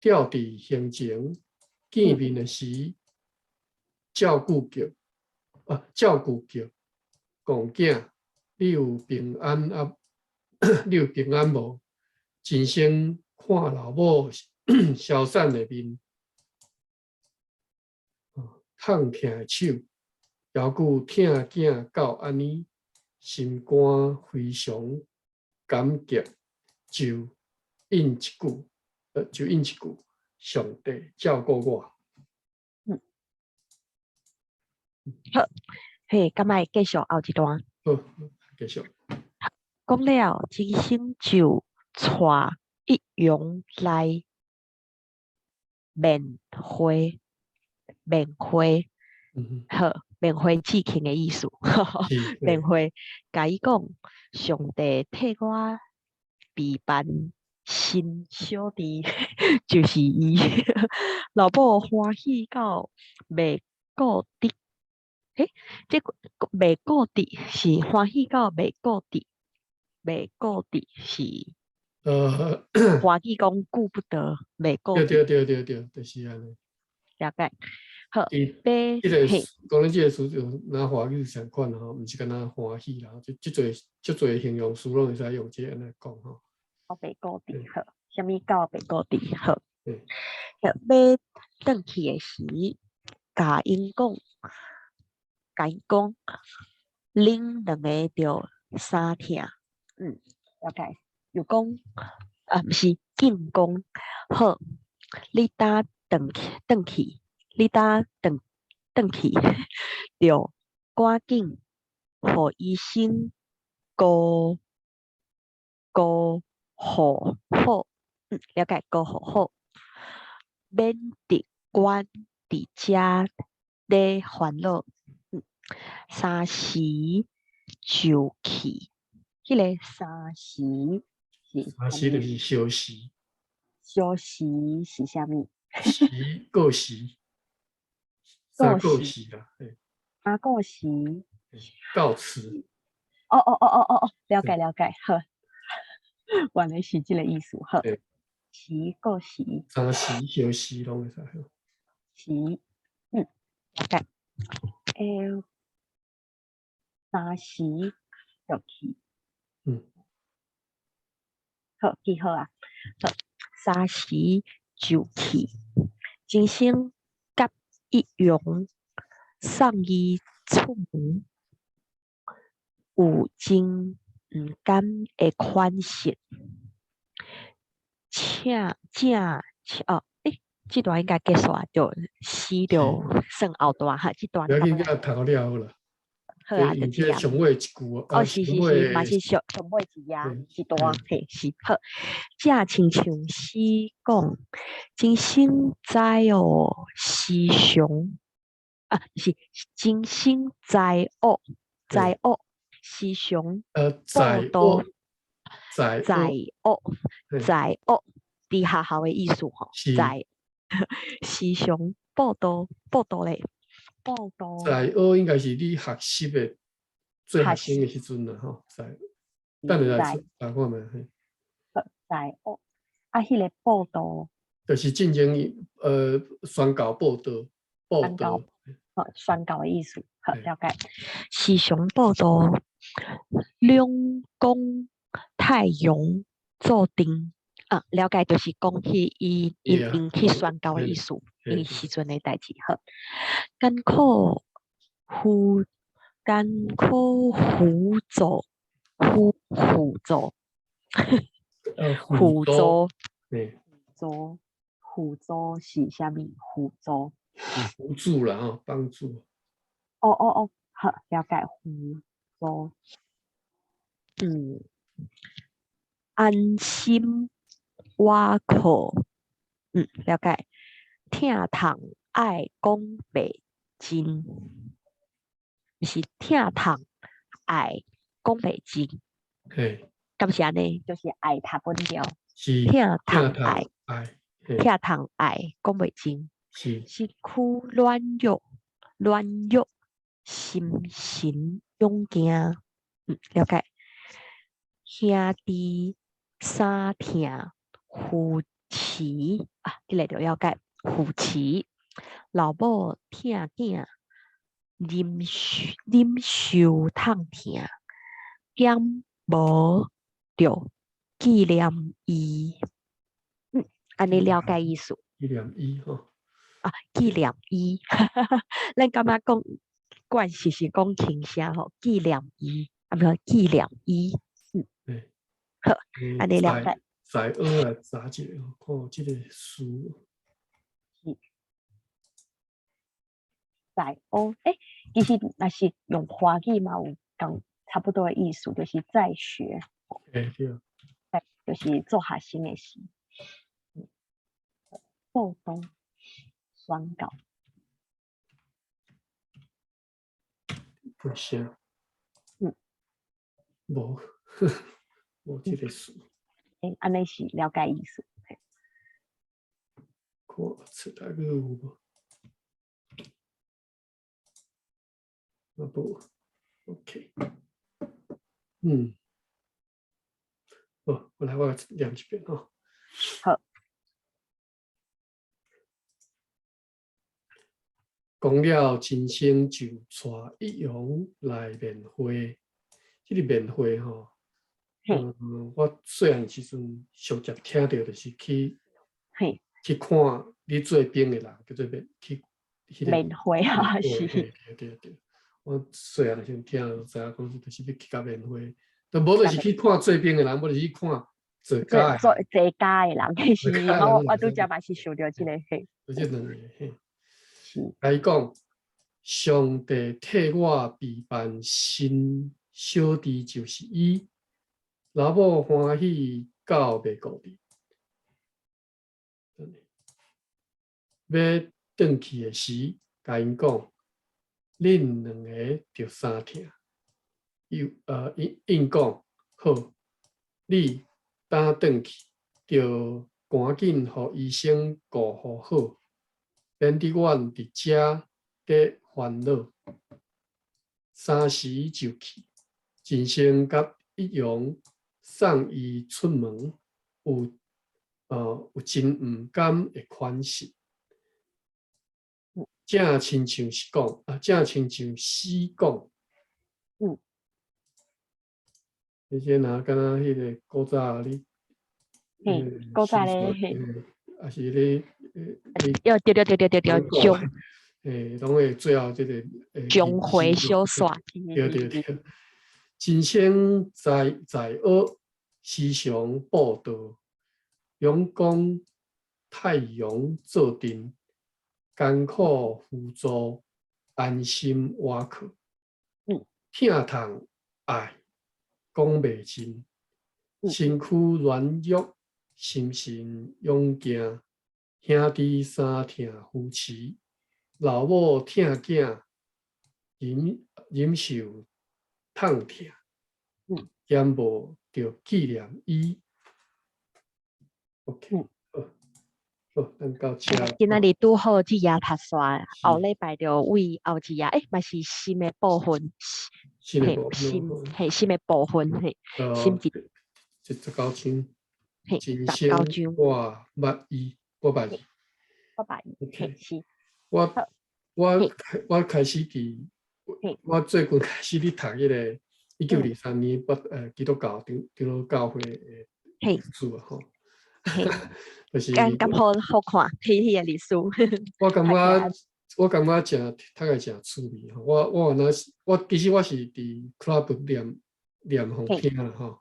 吊佇胸前，見面的時，照顧叫，啊，照顧叫，戇囝，你有平安啊？你有平安無？真生看老母消散的面，痛疼的手，猶閣疼囝到按呢，心肝非常感激，就應一句，就應一句，上帝照顧我。好，嘿，敢愛繼續後一段？好，繼續。講了，真生就帶一陽來面會，面會，好，面會志勤的意思。面會，共伊講，上帝替我備辦新小弟，就是伊。老母歡喜到袂顧得，欸，這個袂顧得是歡喜到袂顧得，袂顧得是歡喜講顧不得，袂顧對對對對對，就是按呢。了解。好，這個講恁這個詞就若歡喜是相款吼，毋是干焦歡喜啦，這這濟足濟形容詞攏會使用這個按呢講吼。哦，袂顧得好，啥物到袂顧得好。好，欲轉去的時，共𪜶講，共𪜶講，恁兩个著衫疼，了解。又講，啊，毋是，應講，好，你搭轉去，轉去，你搭轉轉去，著趕緊予醫生顧顧護好，了解，顧護好，免得阮佇遮咧煩惱。三時就去，彼个三時是三時就是相時。相時是啥物？時過時，三過時啦，三過時。告辭。哦哦哦哦哦哦，了解了解，好，原來是這个意思，好。時過時。三時相時攏會使。時，了解。欸，三時就去。好，記好啊。好，三時就去。真生佮一陽送伊出門，有真毋甘的款式。請正哦，欸，這段應該結束啊，就詩就算後段哈，這段。不要緊，佮讀了好啦。好啊，用就這樣。這上尾一句啊，哦，是是是，嘛是上上尾一頁一段，嘿，是好。這親像是講，真生在哦，時常啊，是真生在學，在學時常在報學，在在學，在學，佇學校的意思吼，在時常報道報道咧。報道在學應該是你學習的做學生的時陣啦，吼，在等下來查看覓。在學啊，彼个報道就是進前宣告報道，報道，好，宣告的意思，好，了解。時常報道，兩光太陽做陣啊，了解，就是講去伊伊因去宣告的意思，伊時陣的代誌。好，艱苦輔艱苦輔助輔輔助輔助助輔助是啥物？輔助輔助啦，吼，幫助。哦哦哦，好，了解輔助。嗯，安心倚靠，嗯，了解。疼痛愛講袂盡，毋是疼痛愛講袂盡。嘿，敢是按呢？就是愛讀本調。是疼痛愛，愛，疼痛愛講袂盡。是身軀軟弱，軟弱，心神勇健。嗯，了解。兄弟三疼扶持啊，這个就了解。扶持老母疼囝，忍受忍受痛疼，減無著紀念伊。嗯，按呢了解意思。紀念伊吼。啊，紀念伊，咱感覺講慣勢是講輕聲吼，紀念伊，啊，毋是紀念伊。嗯，好，按呢了解。在學來查一下，看這個詞。在學，欸，其實若是用華語嘛有仝差不多的意思，就是在學。欸，對。就是做學生的時。報道宣告。不行。嗯。無，無這個詞。欸，按呢是了解意思。看出來閣有無？啊無，OK，嗯，好，我來我念一遍吼。好。講了，真生就帶一陽來面會。這个面會吼，嗯，我細漢時陣上捷聽著就是去去看咧做兵的人，叫做面去彼个面會啊，是。對對對。我細漢時陣聽就知影講，就是欲去共面會，都無就是去看做兵的人，無就是去看做家做做家的人，是。我我拄才嘛是想著這个嘿。就這兩個嘿。共伊講，上帝替我備辦新小弟就是伊，老母歡喜到袂顧得。欲轉去的時，共𪜶講，恁兩个著相疼。又𪜶𪜶講好，你等轉去，著趕緊予醫生顧予好，免得阮佇遮咧煩惱。三時就去，真生佮一陽送伊出門，有有真毋甘的款式。正親像是講，啊，正親像死講。你這若敢若彼个古早你，嘿，古早咧，嘿，抑是咧，對對對對對對，將，嘿，攏會最後這个，將回相煞。對對對，真生在在學，時常報道，陽光太陽做陣，艱苦輔助，安心倚靠。疼痛愛講袂盡，身軀軟弱，心神勇健，兄弟三疼扶持，老母疼囝，忍受痛疼，兼無著紀念伊。OK，好，好，咱到遮。今仔日拄好這頁讀煞，後禮拜就為後一頁，欸，嘛是新的部分，新的部分，新嘿新的部分，嘿，新一這19章，嘿，人十九生章，我捌伊，我捌伊。我捌伊，嘿 OK，是，我好，我我開始佇，我最近開始咧讀彼個1923年北基督教長老教會的歷史啊吼，就是敢敢好好看，彼個歷史。我感覺我感覺誠讀個誠趣味吼，我原來是我其實我是佇 club 念念予聽啦吼，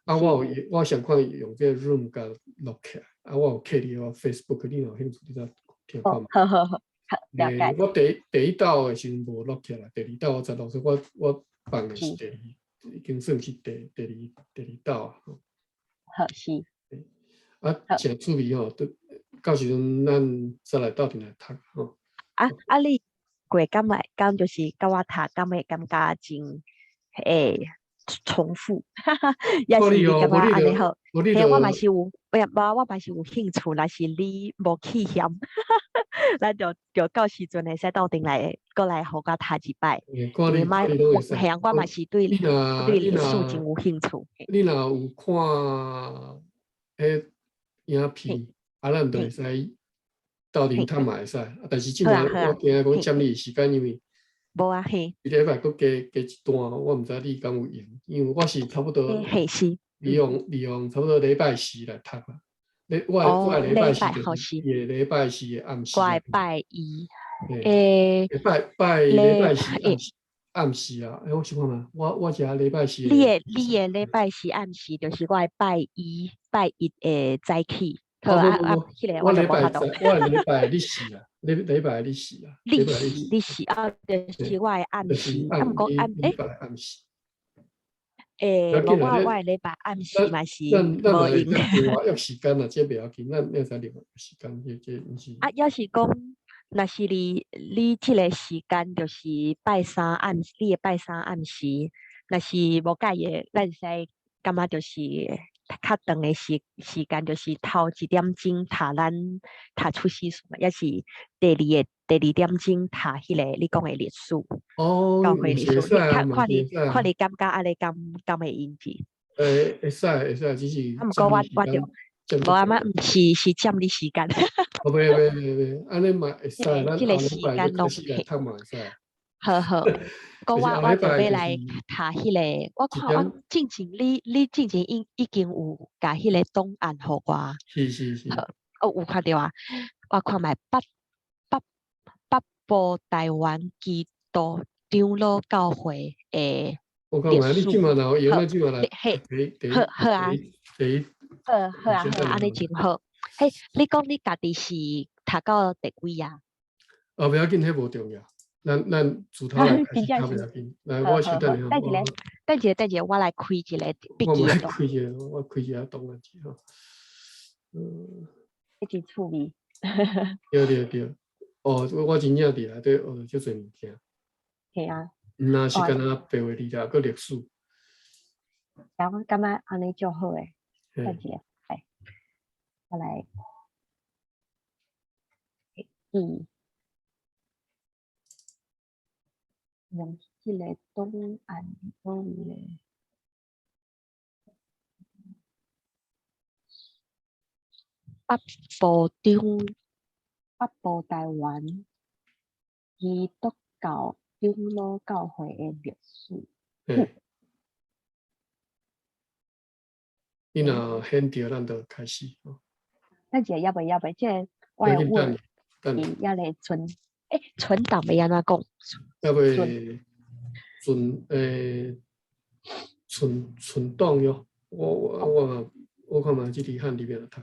啊我有我上款用這個 Zoom 共錄起來，啊我有刻佇我 Facebook，你若有興趣你再聽看覓。好好好，好了解。我第一道的時陣無錄起來，第二道我才錄，所以我放的是第二，已經算是第二道啊。好是。啊，誠趣味吼，到到時陣咱再來鬥陣來讀吼。啊啊！你過敢會敢就是佮我讀，敢會感覺真會重複？抑是你感覺按呢好？嘿，我嘛是有，欸，無我嘛是有興趣，若是你無棄嫌，咱就到時陣會使鬥陣來，閣來予我讀一擺。因為嘿啊，我嘛是對歷史真有興趣。你若有看彼影片，啊，咱就會使鬥陣讀嘛會使。啊，但是這擺我驚講佔你的時間，因為無啊嘿，一禮拜閣加加一段，我毋知你敢有閒，因為我是差不多嘿是利用差不多禮拜四來讀啦。我的禮拜四就是伊的禮拜四的暗時。我的拜一，欸，拜禮拜四暗時暗時啊，欸，我想看覓，我是禮拜四。你的禮拜四暗時就是我的拜一的早起。好啊啊，彼個我禮拜我的禮拜日四啊，禮拜日四啊，日四日四啊，就是我的暗時，啊，毋過暗欸，暗時。欸，無我的禮拜暗時嘛是無閒。另外約時間啊，這袂要緊，咱會使另外約時間，這毋是。啊，抑是講，若是你這個時間就是拜三暗，你的拜三暗時，若是無介意，咱會使感覺就是較長的時間，就是頭一點鐘讀咱讀出世書，抑是第二點鐘讀彼個你講的歷史。哦，教會歷史，你看看你看你感覺按呢敢會用者？欸，會使會使，只是。啊，毋過我就無啊嘛，毋是是佔你時間。哦，袂袂袂袂，按呢嘛會使，咱後禮拜就開始來讀嘛會使。好好，閣我就欲來讀彼個，我看我進前你進前已經有共彼個檔案予我。是是是。哦，有看著啊，我看覓北部台灣基督長老教會的我看覓，你這馬若有閒，這馬來。嘿，好好啊，好好啊好，按呢真好。嘿，你講你家己是讀到第幾啊？哦，袂要緊，彼無重要。咱自頭來開始讀袂要緊。來，我先等下。等一下，等一下，等一下，我來開一個筆記。我來開一個，我開一個檔案吼。嗯。這真趣味。對對對，哦，我真正佇內底學著足濟物件。嘿啊。毋若是干焦白話字啦，閣歷史。啊，我感覺按呢足好的。等一下，來，我來。嗯。用這個檔案佗位咧？北部長北部台灣基督教長老教會的歷史。嗯。你若現著，咱就開始。等一下，猶未猶未，這個我的 Word 猶咧存，欸，存檔欲按怎講？猶未存欸，存檔喲。我看覓這佇漢裡面讀。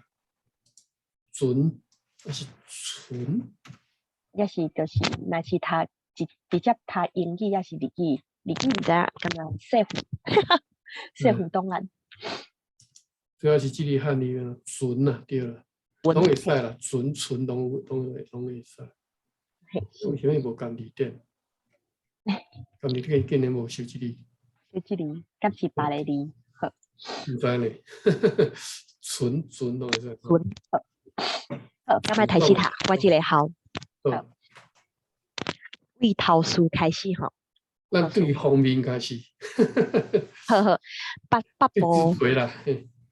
存抑是存？抑是就是，若是讀直接讀英語，抑是日語，你毋知影，敢若說服，說服檔案。主要是這個漢語啊，存啊，對啦，攏會使啦，存存攏會使。為啥物無含字典？含字典竟然無收這個。收這個，敢是別个字？好。毋知呢，存存攏會使。存好。好，敢愛開始讀，我這個好。好。對頭書開始吼。咱對封面開始。好好，北部。啦。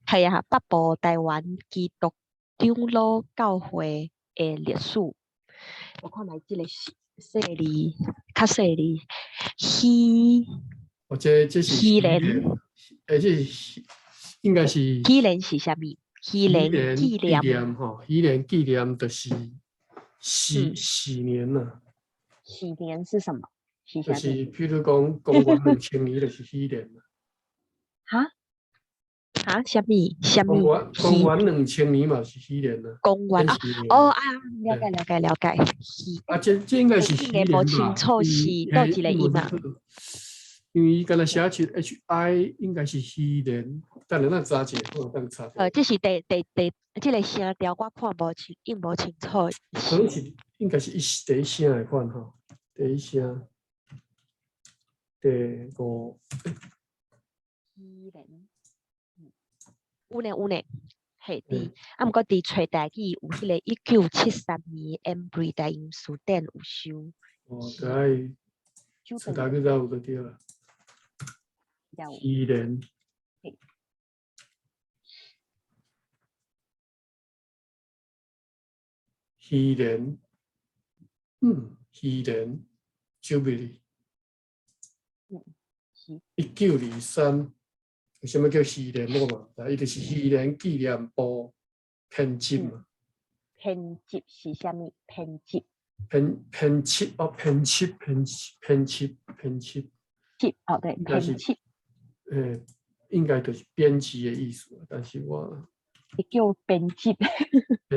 係啊，北部臺灣基督長老教會的歷史。我看覓這個細字，較細字，喜。哦，這是喜連。欸，這是應該是。喜連是啥物？喜連紀念吼，喜連紀念就是喜喜年呐。喜年是什麼？就是譬如講，公元2000年就是喜年啦。哈？哈？啥物？啥物？公元2000年嘛是喜年啦。公元啊？哦啊，了解了解了解。啊，這應該是喜年吧？無清楚是佗一個音啊？因為伊敢若寫出 H I 應該是喜年，等下咱查者，我當查。這是第，這個聲調我看無清，應無清楚。可能是應該是一第一聲來看吼，第一聲，第五。喜年，有呢有呢，嘿，佇啊，毋過佇揣台語有彼個1973年 Embree 台英辭典有收。哦，對，揣台語才有就對啦。喜連，喜連，喜連，Jubilee，1923，為啥物叫喜連？我嘛毋知，伊就是喜連紀念簿編輯嘛。編輯是啥物？編輯。編輯哦，編輯編輯編輯編輯。輯哦，對，編輯。欸，應該就是編輯的意思，但是我伊叫編輯。編輯。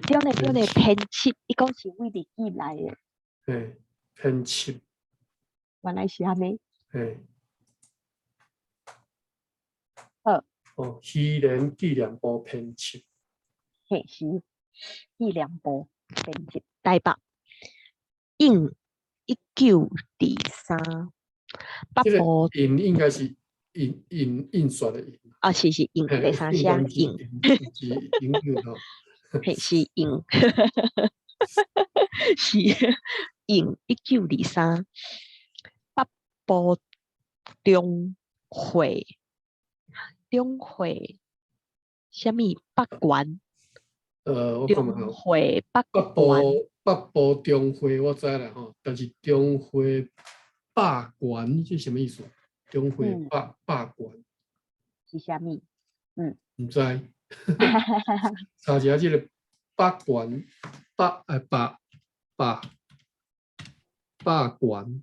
對呢對呢，編輯，伊講是為日語來的。嘿，編輯。原來是按呢。嘿。好。哦，喜連紀念簿編輯。嘿，是紀念簿編輯。台北，印1923。北部印應該是印印印刷的印。啊，是是印，第三聲印。是印吼。嘿，是印，是印1923。北部中會，中會，啥物北關？我看中會北北部中會我知啦吼，但是中會霸權這啥物意思？中會霸權是啥物？毋知。查一下這個北權，北霸霸霸權。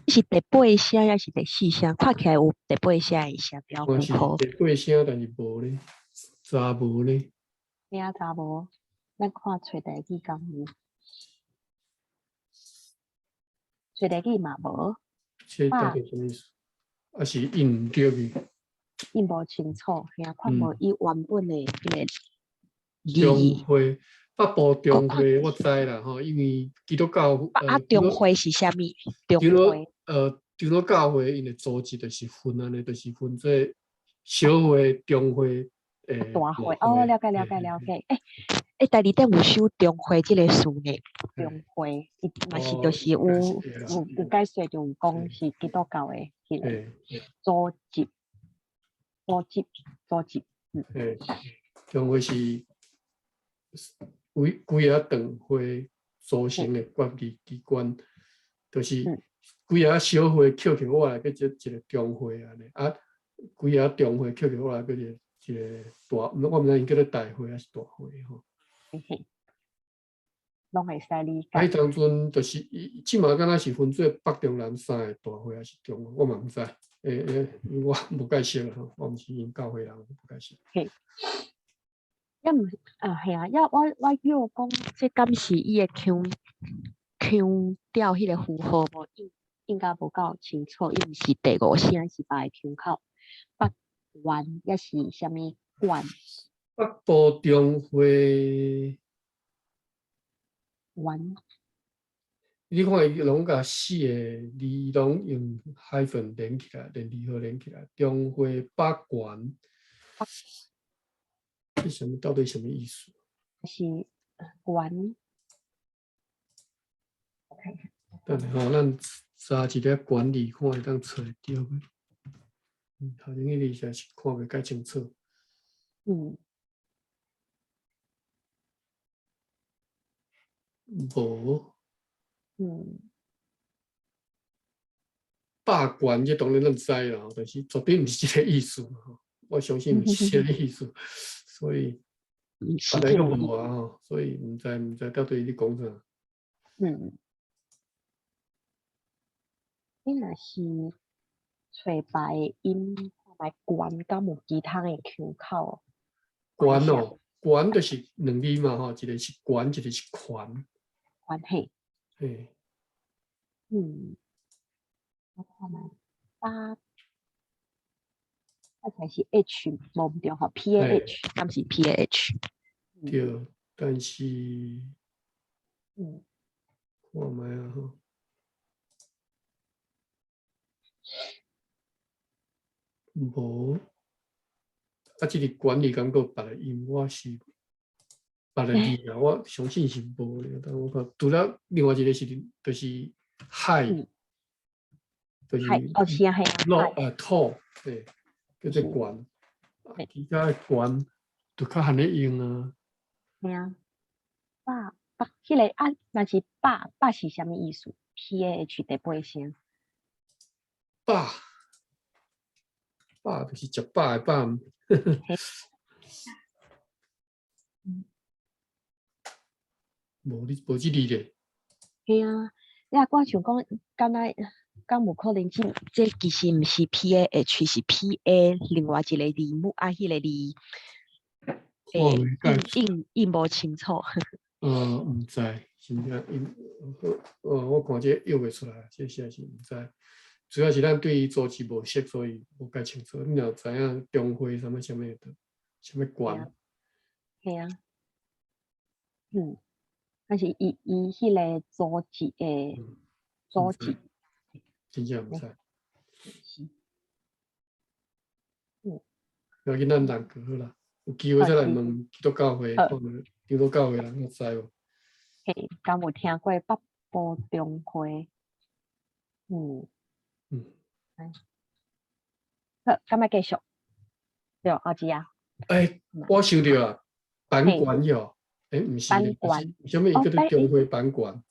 是第八聲抑是第四聲？看起來有第八聲的聲調我是第八聲，但是無咧，查無咧。咩查無？咱看揣台語敢有？揣台語嘛無。這到底啥物意思？啊是印毋對去？印無清楚，遐看無伊原本的彼個字。中會北部中會我知啦吼，因為基督教啊，中會是啥物？中會長老教會𪜶的組織就是分按呢，就是分做小會、中會、大會。哦，了解了解了解。欸欸，台字典有收中會這個詞呢？中會，伊嘛是就是有解說，就有講是基督教的彼個組織，組織，組織。嘿，中會是為幾仔堂會組成的決議機關，就是幾仔小會扣起我來叫做一個中會按呢，啊，幾仔中會扣起我來叫做一個大，我毋知𪜶叫做大會抑是大會吼。嘿，攏會使理解。啊，彼當陣就是伊，這馬敢若是分做北中南三個大會，抑是中，我嘛毋知。欸欸，我無解釋吼，我毋是𪜶教會人，無解釋。嘿，抑毋啊，嘿啊，抑我叫講，這敢是伊的腔腔調彼個符號無？印應該無夠清楚，伊毋是第五聲，是別个腔口。北縣抑是啥物縣？北部中會，縣。你看伊攏共四个字攏用 hyphen 連起來，連字號連起來。中會北縣，這啥物？到底啥物意思？是縣。等下吼，咱查一个管理，看會當揣著無？頭前彼個實在是看袂介清楚。無。霸權這當然咱知啦，但是絕對毋是這个意思吼。我相信毋是這个意思，所以啊，這個無啊吼，所以毋知到底咧講啥。你若是揣別个音，看覓縣，敢有其他的腔口？縣哦，縣就是兩字嘛吼，一个是懸，一個是權。權嘿。嘿。我看覓，八，啊才是 H，無毋對吼，P A H，敢是 P A H？對，但是，看覓啊吼。無，啊，這個管理感覺別个音，我是別个字啊，我相信是無咧。但我看除了另外一個是，就是海，就是海，哦，是啊，係啊，落啊土，對，叫做縣。啊，其他的縣就較罕咧用啊。係啊，百百，彼个啊，若是百百是啥物意思？P A H 第八聲。飽。飽就是食飽的飽。無你無這字咧。嘿啊，你啊，我想講，敢若敢有可能這其實毋是 P A H，是 P A 另外一個字母啊，彼個字，音音無清楚。毋知，真正音，我看這約袂出來，這實在是毋知。主要是咱對伊組織無熟，所以無介清楚。你若知影中會啥物啥物的，啥物縣？係啊，但是伊彼個組織的組織，真正毋知。是。要緊咱人就好啦，有機會再來問基督教會，看基督教會人會知無？嘿，敢有聽過北部中會？好，敢欲繼續？對，阿姊啊。欸，我想著啊，版權喲，欸，毋是，版權，啥物叫做中會版權？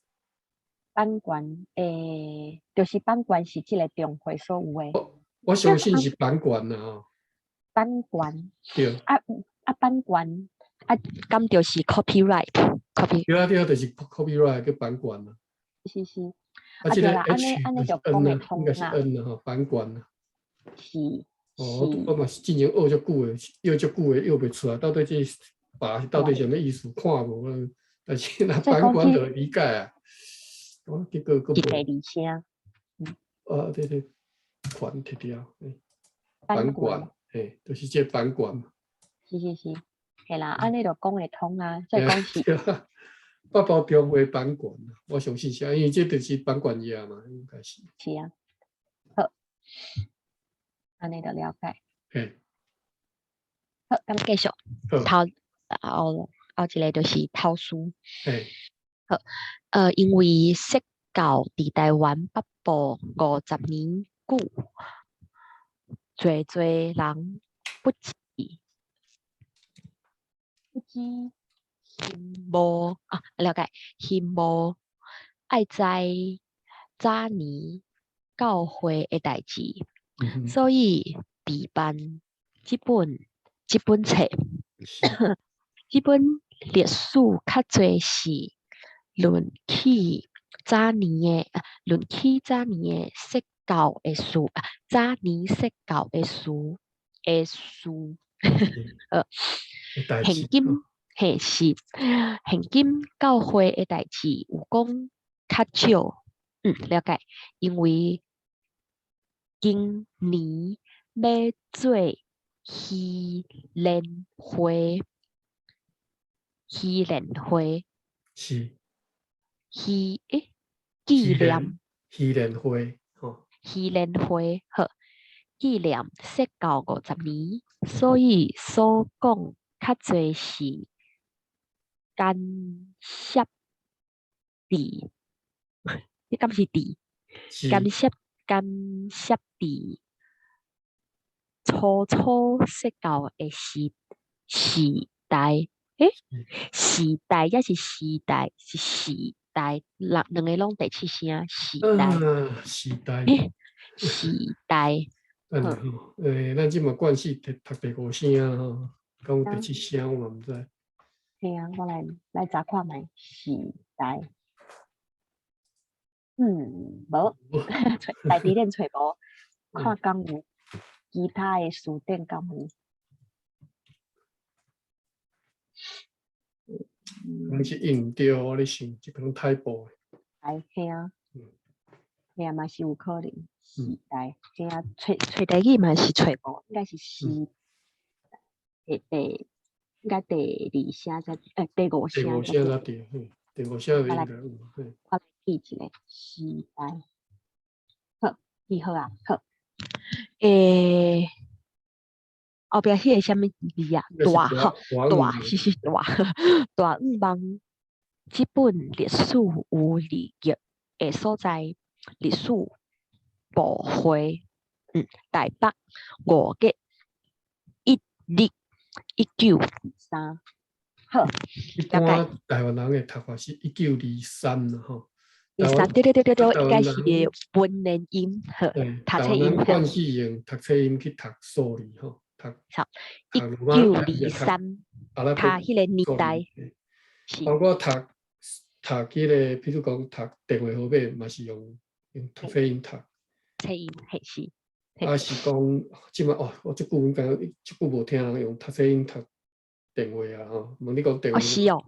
版權，欸，就是版權是這个中會所有的。我相信是版權啦吼。版權。對。啊啊，版權啊，敢就是 copyright，copy。對啊對啊，就是 copyright 叫版權啊。是是。啊，這個 H 就是 N 啊，應該是 N 啊，吼，版權啊。是。哦，我嘛是進前學足久的，學足久的，學袂出來，到底這把到底啥物意思？看無，但是若版權就會理解啊。哦，結果閣無。一個字聲。啊，對對，權摕掉，版權，嘿，就是這版權。是是是，嘿啦，按呢就講會通啊，所以講是。北部中會版權，我相信是，因為這就是版權業嘛，應該是。是啊，好，按呢就了解。嘿。好，咁繼續。頭後後一個就是頭書。嘿。好，因為釋教佇台灣北部50年久，濟濟人不知羨慕啊，了解羨慕愛知早年教會的代誌，所以備辦這本冊，這本歷史較濟是論起早年的，論起早年的釋教的事，早年釋教的事的事，現今嘿是現今教會的代誌有講較少，嗯，了解。因為今年欲做禧年會，禧年會。是。禧欸，紀念。禧年會，吼。禧年會，好，紀念釋教50年，所以所講較濟是干涉佇，你敢是佇？干涉干涉佇初初釋教的時時代，欸，時代抑是時代，是時代，兩兩个攏第七聲，時代。時代。時代。等下吼，欸，咱這馬慣勢讀讀第五聲吼，敢有第七聲我嘛毋知。嘿啊，我來來查看覓時代。嗯，無，大字典揣無，看敢有其他的辭典敢有。可能是用毋對，我咧想，這可能 typo。哎，嘿啊，嘿啊，嘛是有可能。時代，嘿啊，揣揣台語嘛是揣無，應該是時第第應該第二聲才，欸，第五聲。第五聲才對，嘿，第五聲就應該有，嘿。我來記一下時代。好，記好啊，好。欸，後壁彼個啥物字啊？大吼，大是是大，大向望這本歷史有利益的所在，歷史簿會，台北5月1日1923，好。一般台灣人的讀法是1923啦，吼。二三，對對對對對，應該是文言音，好，讀冊音。慣勢用讀冊音去讀數字，吼，讀。 1923，讀彼个年代。包括讀讀彼个，譬如講讀電話號碼，嘛是用用讀冊音讀。冊音，嘿是。啊是講，這擺哦，我這久阮感覺這久無聽人用讀冊音讀電話啊，吼，問你講電話。哦是哦，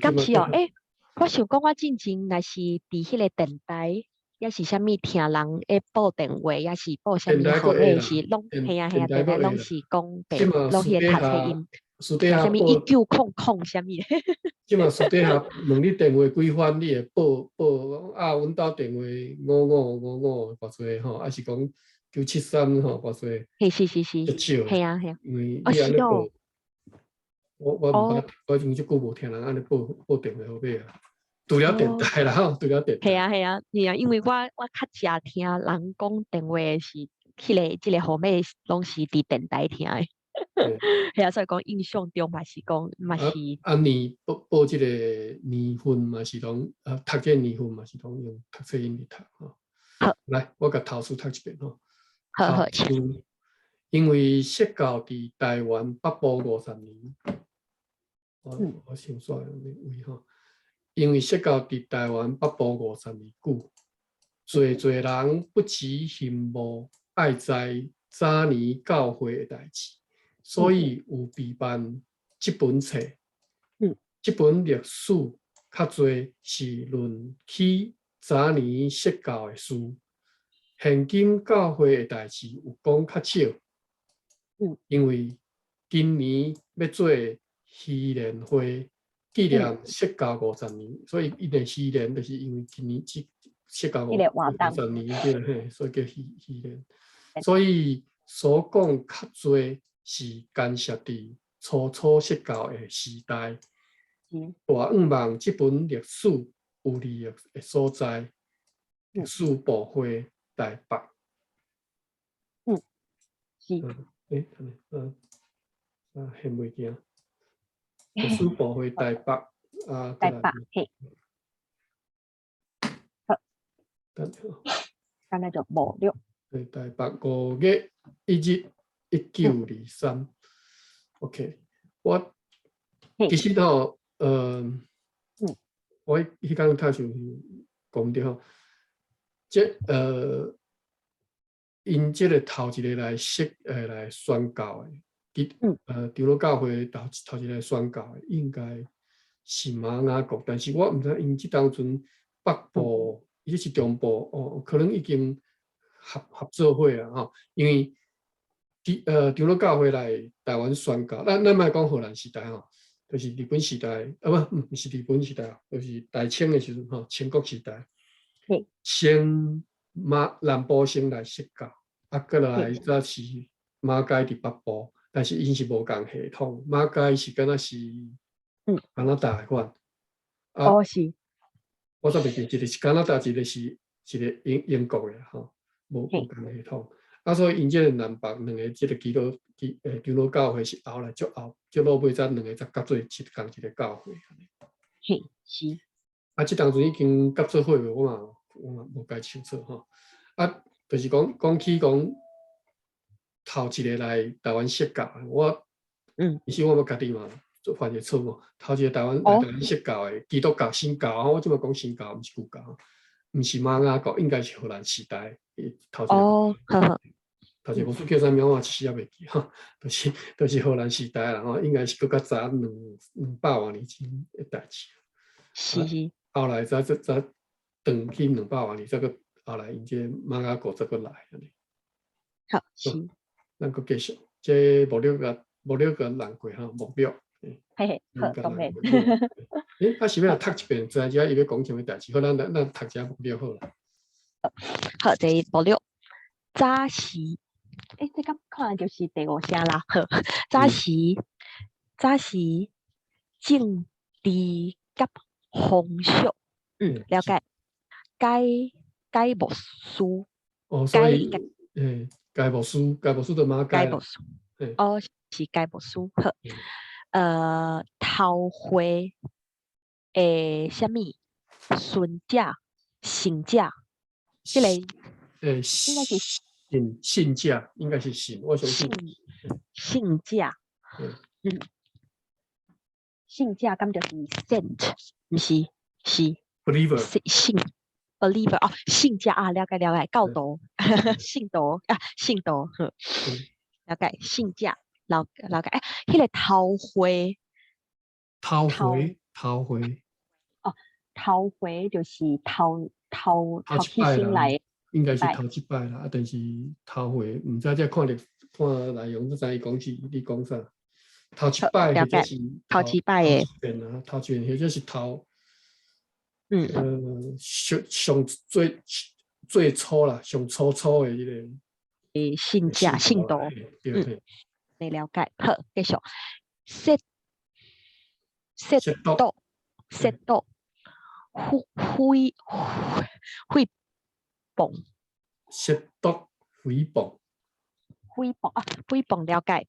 敢是哦，欸，我想講我進前若是佇彼个電台，抑是啥物聽人咧報電話，抑是報啥物號碼是攏，嘿啊嘿啊，電台攏是講電，攏彼个讀冊音。啥物1900啥物？這馬私底下問你電話幾番，你會報報啊？阮兜電話5555偌濟吼，還是講973吼偌濟？嘿，是是是，較少。嘿啊嘿啊。因為你按呢報，我我毋捌，我已經足久無聽人按呢報報電話號碼啊。除了電台啦吼，除了電台。嘿啊嘿啊，是啊，因為我我較常聽人講電話是彼个這个號碼，攏是佇電台聽的。嘿啊，所以講印象中嘛是講嘛是。啊年報報這個年份嘛是攏啊，讀這個年份嘛是攏用讀冊音佇讀吼。好。來，我共頭詞讀一遍吼。好好，因為釋教佇台灣北部50年，我我想煞位吼。因為釋教佇台灣北部50年久，濟濟人不時羨慕愛知早年教會的代誌，所以有備辦這本冊。這本歷史較濟是論起早年釋教的事，現今教會的代誌有講較少。因為今年欲做禧年會紀念釋教50年，所以伊的禧年就是因為今年這釋教50年，對嘿，所以叫禧禧年。所以所講較濟是干涉佇初初釋教的時代。大向望這本歷史有利益的所在，歷史簿會台北。嗯，是。欸，等下，嗯，啊，現袂鏡。歷史簿會台北啊，台北嘿。好。等下。敢若就無了。對，台北5月1日1923。OK，我其實吼，我彼工讀想講著吼，這𪜶這个頭一个來釋，來宣教的，其長老教會頭頭一个來宣教的，應該是瑪雅國，但是我毋知𪜶這當陣北部伊這是中部哦，可能已經合做伙啊吼，因為佇長老教會來台灣宣教，咱莫講荷蘭時代吼，就是日本時代啊，毋是日本時代，就是大清的時陣吼，清國時代，先馬南部先來釋教，啊，過來則是馬偕佇北部，但是𪜶是無仝系統，馬偕是敢若是加拿大的款，啊，我煞袂記，一個是加拿大，一個是一個英國的吼，無仝系統，啊，所以𪜶這個南北兩个這个基督基長老教會是後來足後足落尾才兩个才合做一仝一个教會。啊，這當陣已經合做伙無，我嘛無介清楚吼。啊，就是講講起講頭一个來台灣釋教，我其實我嘛家己嘛做犯一個錯誤，頭一個台灣來台灣釋教的基督教新教，我這擺講新教，毋是舊教，毋是瑪雅國，應該是荷蘭時代頭一個。哦，好好。頭一個牧師叫啥名，我一時猶袂記吼，就是荷蘭時代啦吼，應該是閣較早200外年前的代誌。後來才轉去200外年，才閣後來𪜶這瑪雅國才閣來按呢。咱閣繼續，這目錄共人過吼，目錄。嘿嘿，好，當然。欸，啊是欲來讀一遍，知影伊欲講啥物代誌，好，咱讀一下目錄好啦。好，這目錄早時，欸，這敢看就是第五聲啦。好，早時政治佮風俗，了解。該牧師。哦，所以，欸，該牧師，該牧師就馬偕。該牧師。哦，是該牧師。好。頭歲的啥物？順者、信者，這個欸，應該是信者，應該是信，我相信。信者，信者敢就是 saint，毋是，是 believer，信 believer 哦，信者啊，了解了解，教徒，信徒啊，信徒，呵，了解，信者，了了解，欸，彼个頭歲，頭歲，頭歲，哦，頭歲就是頭起先來，應該是頭一擺啦，啊，但是頭歲，毋知這看著看內容，才知伊講是你講啥。頭一擺或者是頭一擺的，遍啊，頭一遍或者是頭，上上最最初啦，上初初的彼个。欸，信者信徒，你了解，好，繼續。褻瀆褻瀆，誹謗，褻瀆誹謗，誹謗啊，誹謗了解。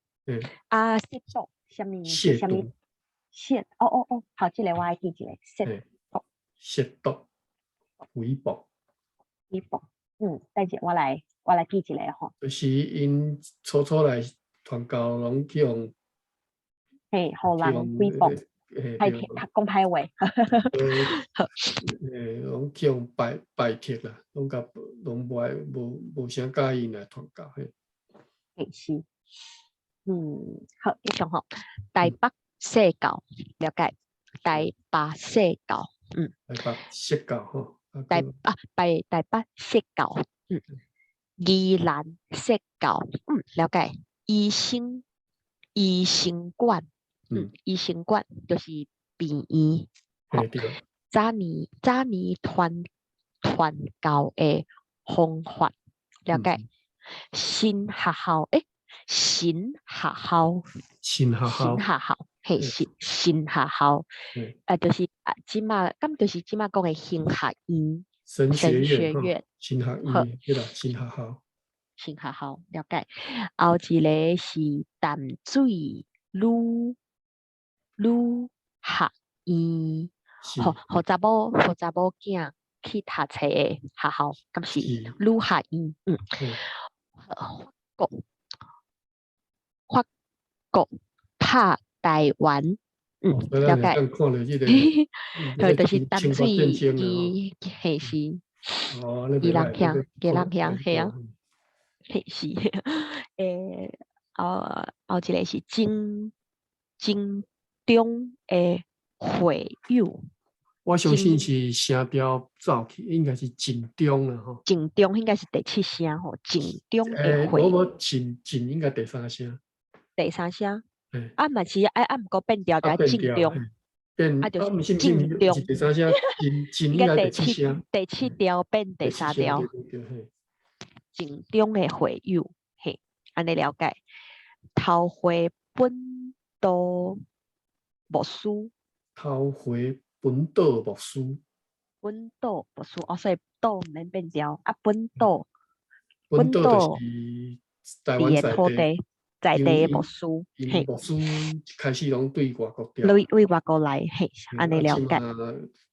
啊，褻瀆，啥物？啥物？褻，哦哦哦，好，這個我愛記一下，褻瀆，褻瀆，誹謗，誹謗，等下我來記一下吼。就是𪜶初初來傳教，攏去予嘿，予人誹謗，歹聽，講歹話。欸，攏去予排斥啦，攏共攏無愛無啥佮意來傳教嘿。嘿是，好，繼續吼。台北釋教，了解。台北釋教，台北釋教吼。台北釋教，宜蘭釋教，了解。醫生館，醫生館就是病院。早年傳教的方法，了解。新學校，欸，新學校，新學校，新學校，嘿，新學校，啊，就是啊，這馬，敢就是這馬講的神學院，神學院，神學院，對啦，新學校，新學校，了解。後一个是淡水女學院，予查某囝去讀冊的學校，敢是女學院？法國拍台灣，了解。好，就是淡水伊，嘿是，宜蘭鄉，宜蘭鄉，嘿啊，嘿是，欸，後一个是金鐘的會友，我相信是聲調走去，應該是盡忠啦吼。盡忠應該是第七聲吼，盡忠的會。無無盡盡應該第三聲。第三聲。啊嘛是啊啊，毋過變調就盡忠。變啊，就是盡忠。第三聲，盡盡應該第七聲。第七調變第三調。盡忠的會友，嘿，按呢了解。頭回本道牧師。頭回本道牧師。本道牧師，哦，所以道毋免變調啊，本道。本道就是台灣在地在地的牧師，嘿，牧師一開始攏對外國調，對外國來，嘿，按呢了解。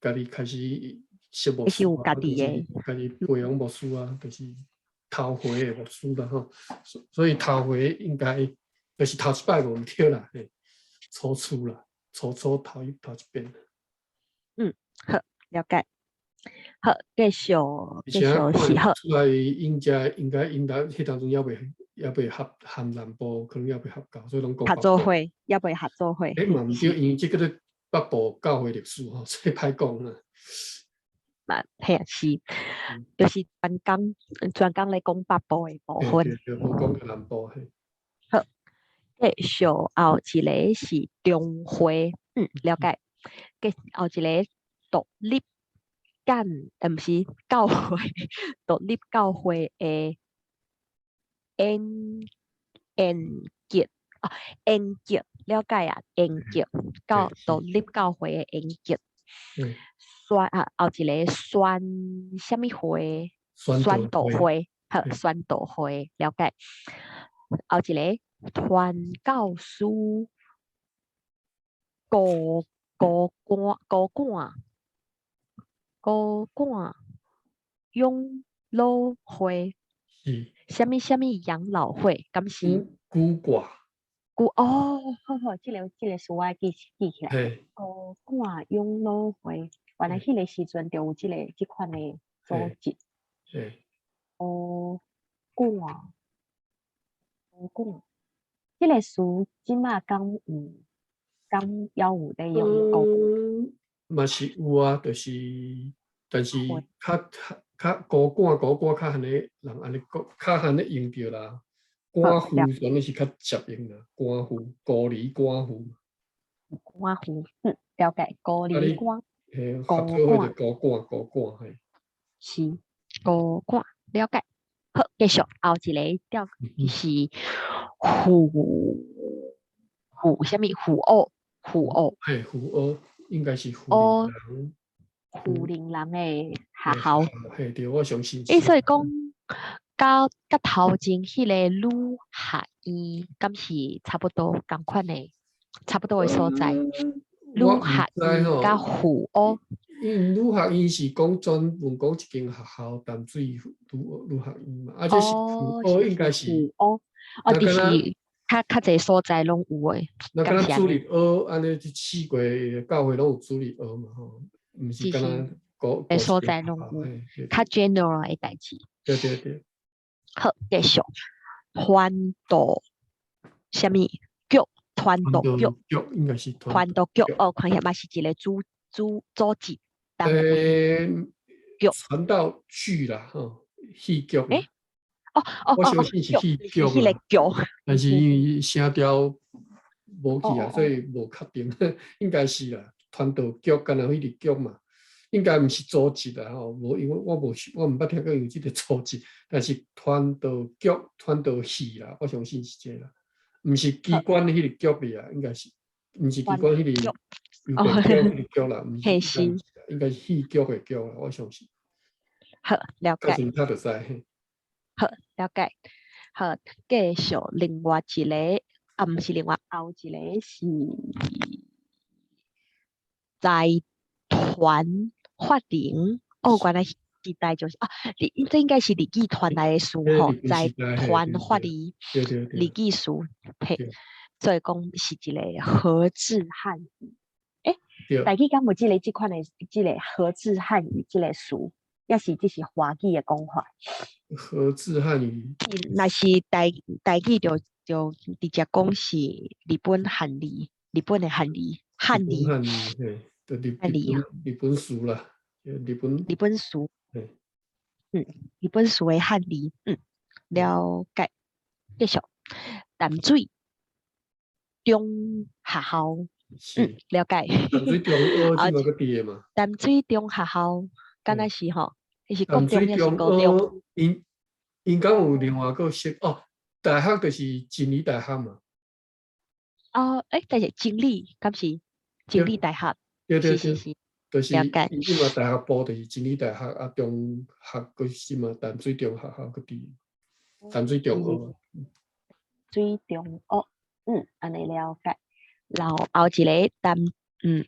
家己開始學牧師，是有家己的，家己培養牧師啊，就是頭回的牧師啦吼。所以頭回應該就是頭一擺無毋對啦，嘿，初初啦，初初頭一頭一遍。嗯，好，了解。好，繼續繼續是好。出來應該應該應該彼當陣猶未合含南部，可能猶未合教，所以攏講合作會，猶未合作會。欸嘛毋對，因為這叫做北部教會歷史吼，所以歹講啊。嘛，嘿是，就是專工專工咧講北部的部分。對對，無講到南部嘿。好，繼續後一個是中會，嗯，了解。繼後一個獨立間，毋是教會，獨立教會的演演結啊，演結了解啊，演結教獨立教會的演結。宣啊，後一個宣啥物會？宣道會，好，宣道會了解。後一個傳教士高高官高官高官養老會，是啥物啥物養老會？敢是？古掛。古哦，好好，這個詞我記記起來。孤寡養老會，原來彼個時陣就有這個這款的組織。孤寡，孤寡，這個詞這馬敢有？敢猶有咧用？嗯，嘛是有啊，就是，但是較較較孤寡孤寡較按呢人按呢講，較按呢用著啦。寡婦當然是較接用啦，寡婦孤兒寡婦。寡婦，嗯，了解。孤兒寡，嘿，合做伙就孤寡孤寡嘿。是孤寡，了解。好，繼續後一個調是虎虎啥物虎澳虎澳。嘿，虎澳應該是虎人。虎林人的學校。嘿，對，我相信。欸，所以講，佮佮頭前彼個女學院，敢是差不多仝款的，差不多的所在。女學院佮虎澳。因為女學院是講專門講一間學校淡水女女學院嘛，啊，這是虎澳應該是。虎澳，哦，就是較較濟所在攏有的。那敢若主日學按呢，這四個教會攏有主日學嘛吼，毋是敢若個個所在攏有，較 general 的代誌。對對對。好，繼續。傳道啥物局？傳道局。局應該是傳道局哦，看起來嘛是一個組組組織。欸，傳道劇啦，吼，戲劇。欸，哦哦我相信是戲劇啦。但是因為聲調無去啊，所以無確定，應該是啦。傳道局敢若彼個局嘛，應該毋是組織啦，吼，無，因為我無我毋捌聽過有這個組織，但是傳道局、傳道戲啦，我相信是這個啦，毋是機關彼個局啊，應該是，毋是機關彼個。郵電局彼個局啦，毋是，應該是戲劇的局啦，我相信。好，了解。較就知。好，了解。好，繼續另外一個，啊，毋是另外後一個是財團法人。哦，原來時代就是啊，這應該是日語傳來的詞吼，財團法人，日語詞，嘿，所以講是一個和制漢語。欸，台語敢有這個這款的這個和制漢語這個詞，抑是這是華語的講法？和制漢語，若是台台語就就直接講是日本漢字，日本的漢字，漢字。就日漢字日本日本詞啦，日本日本詞，嘿。日本詞的漢字，了解。繼續，淡水中學校，了解。淡水中學這馬閣佇的嘛？淡水中學校，敢若是吼，彼是國淡中抑是水中高中？學，𪜶𪜶敢有另外閣設哦？大學就是真理大學嘛。哦，欸，等下，真理，敢是真理大學？對對對，是是是，就是了解。伊這馬大學部就是真理大學，啊，中學閣是嘛淡水中學校閣佇淡水中學。水中學，按呢了解。然後後一个淡，宣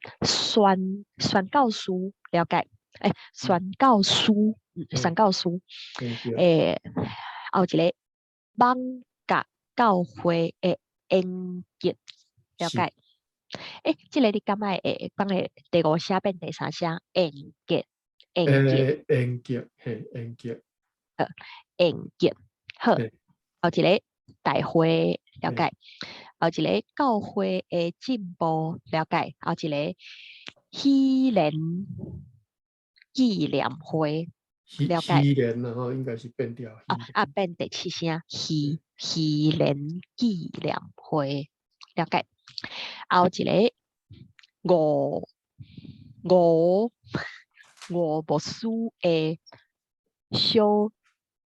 教師了解，欸，宣教師，宣教師，欸，後一个艋舺教會的沿革了解。欸，這个你感覺會講會第五聲變第三聲？沿革，沿革。欸，沿革，嘿，沿革。好，沿革，好。後一个大會了解，後一个教會的進步了解，後一个禧年紀念會了解。禧年啦吼，應該是變調。啊啊，變第七聲，禧禧年紀念會了解。後一个吳吳吳牧師的小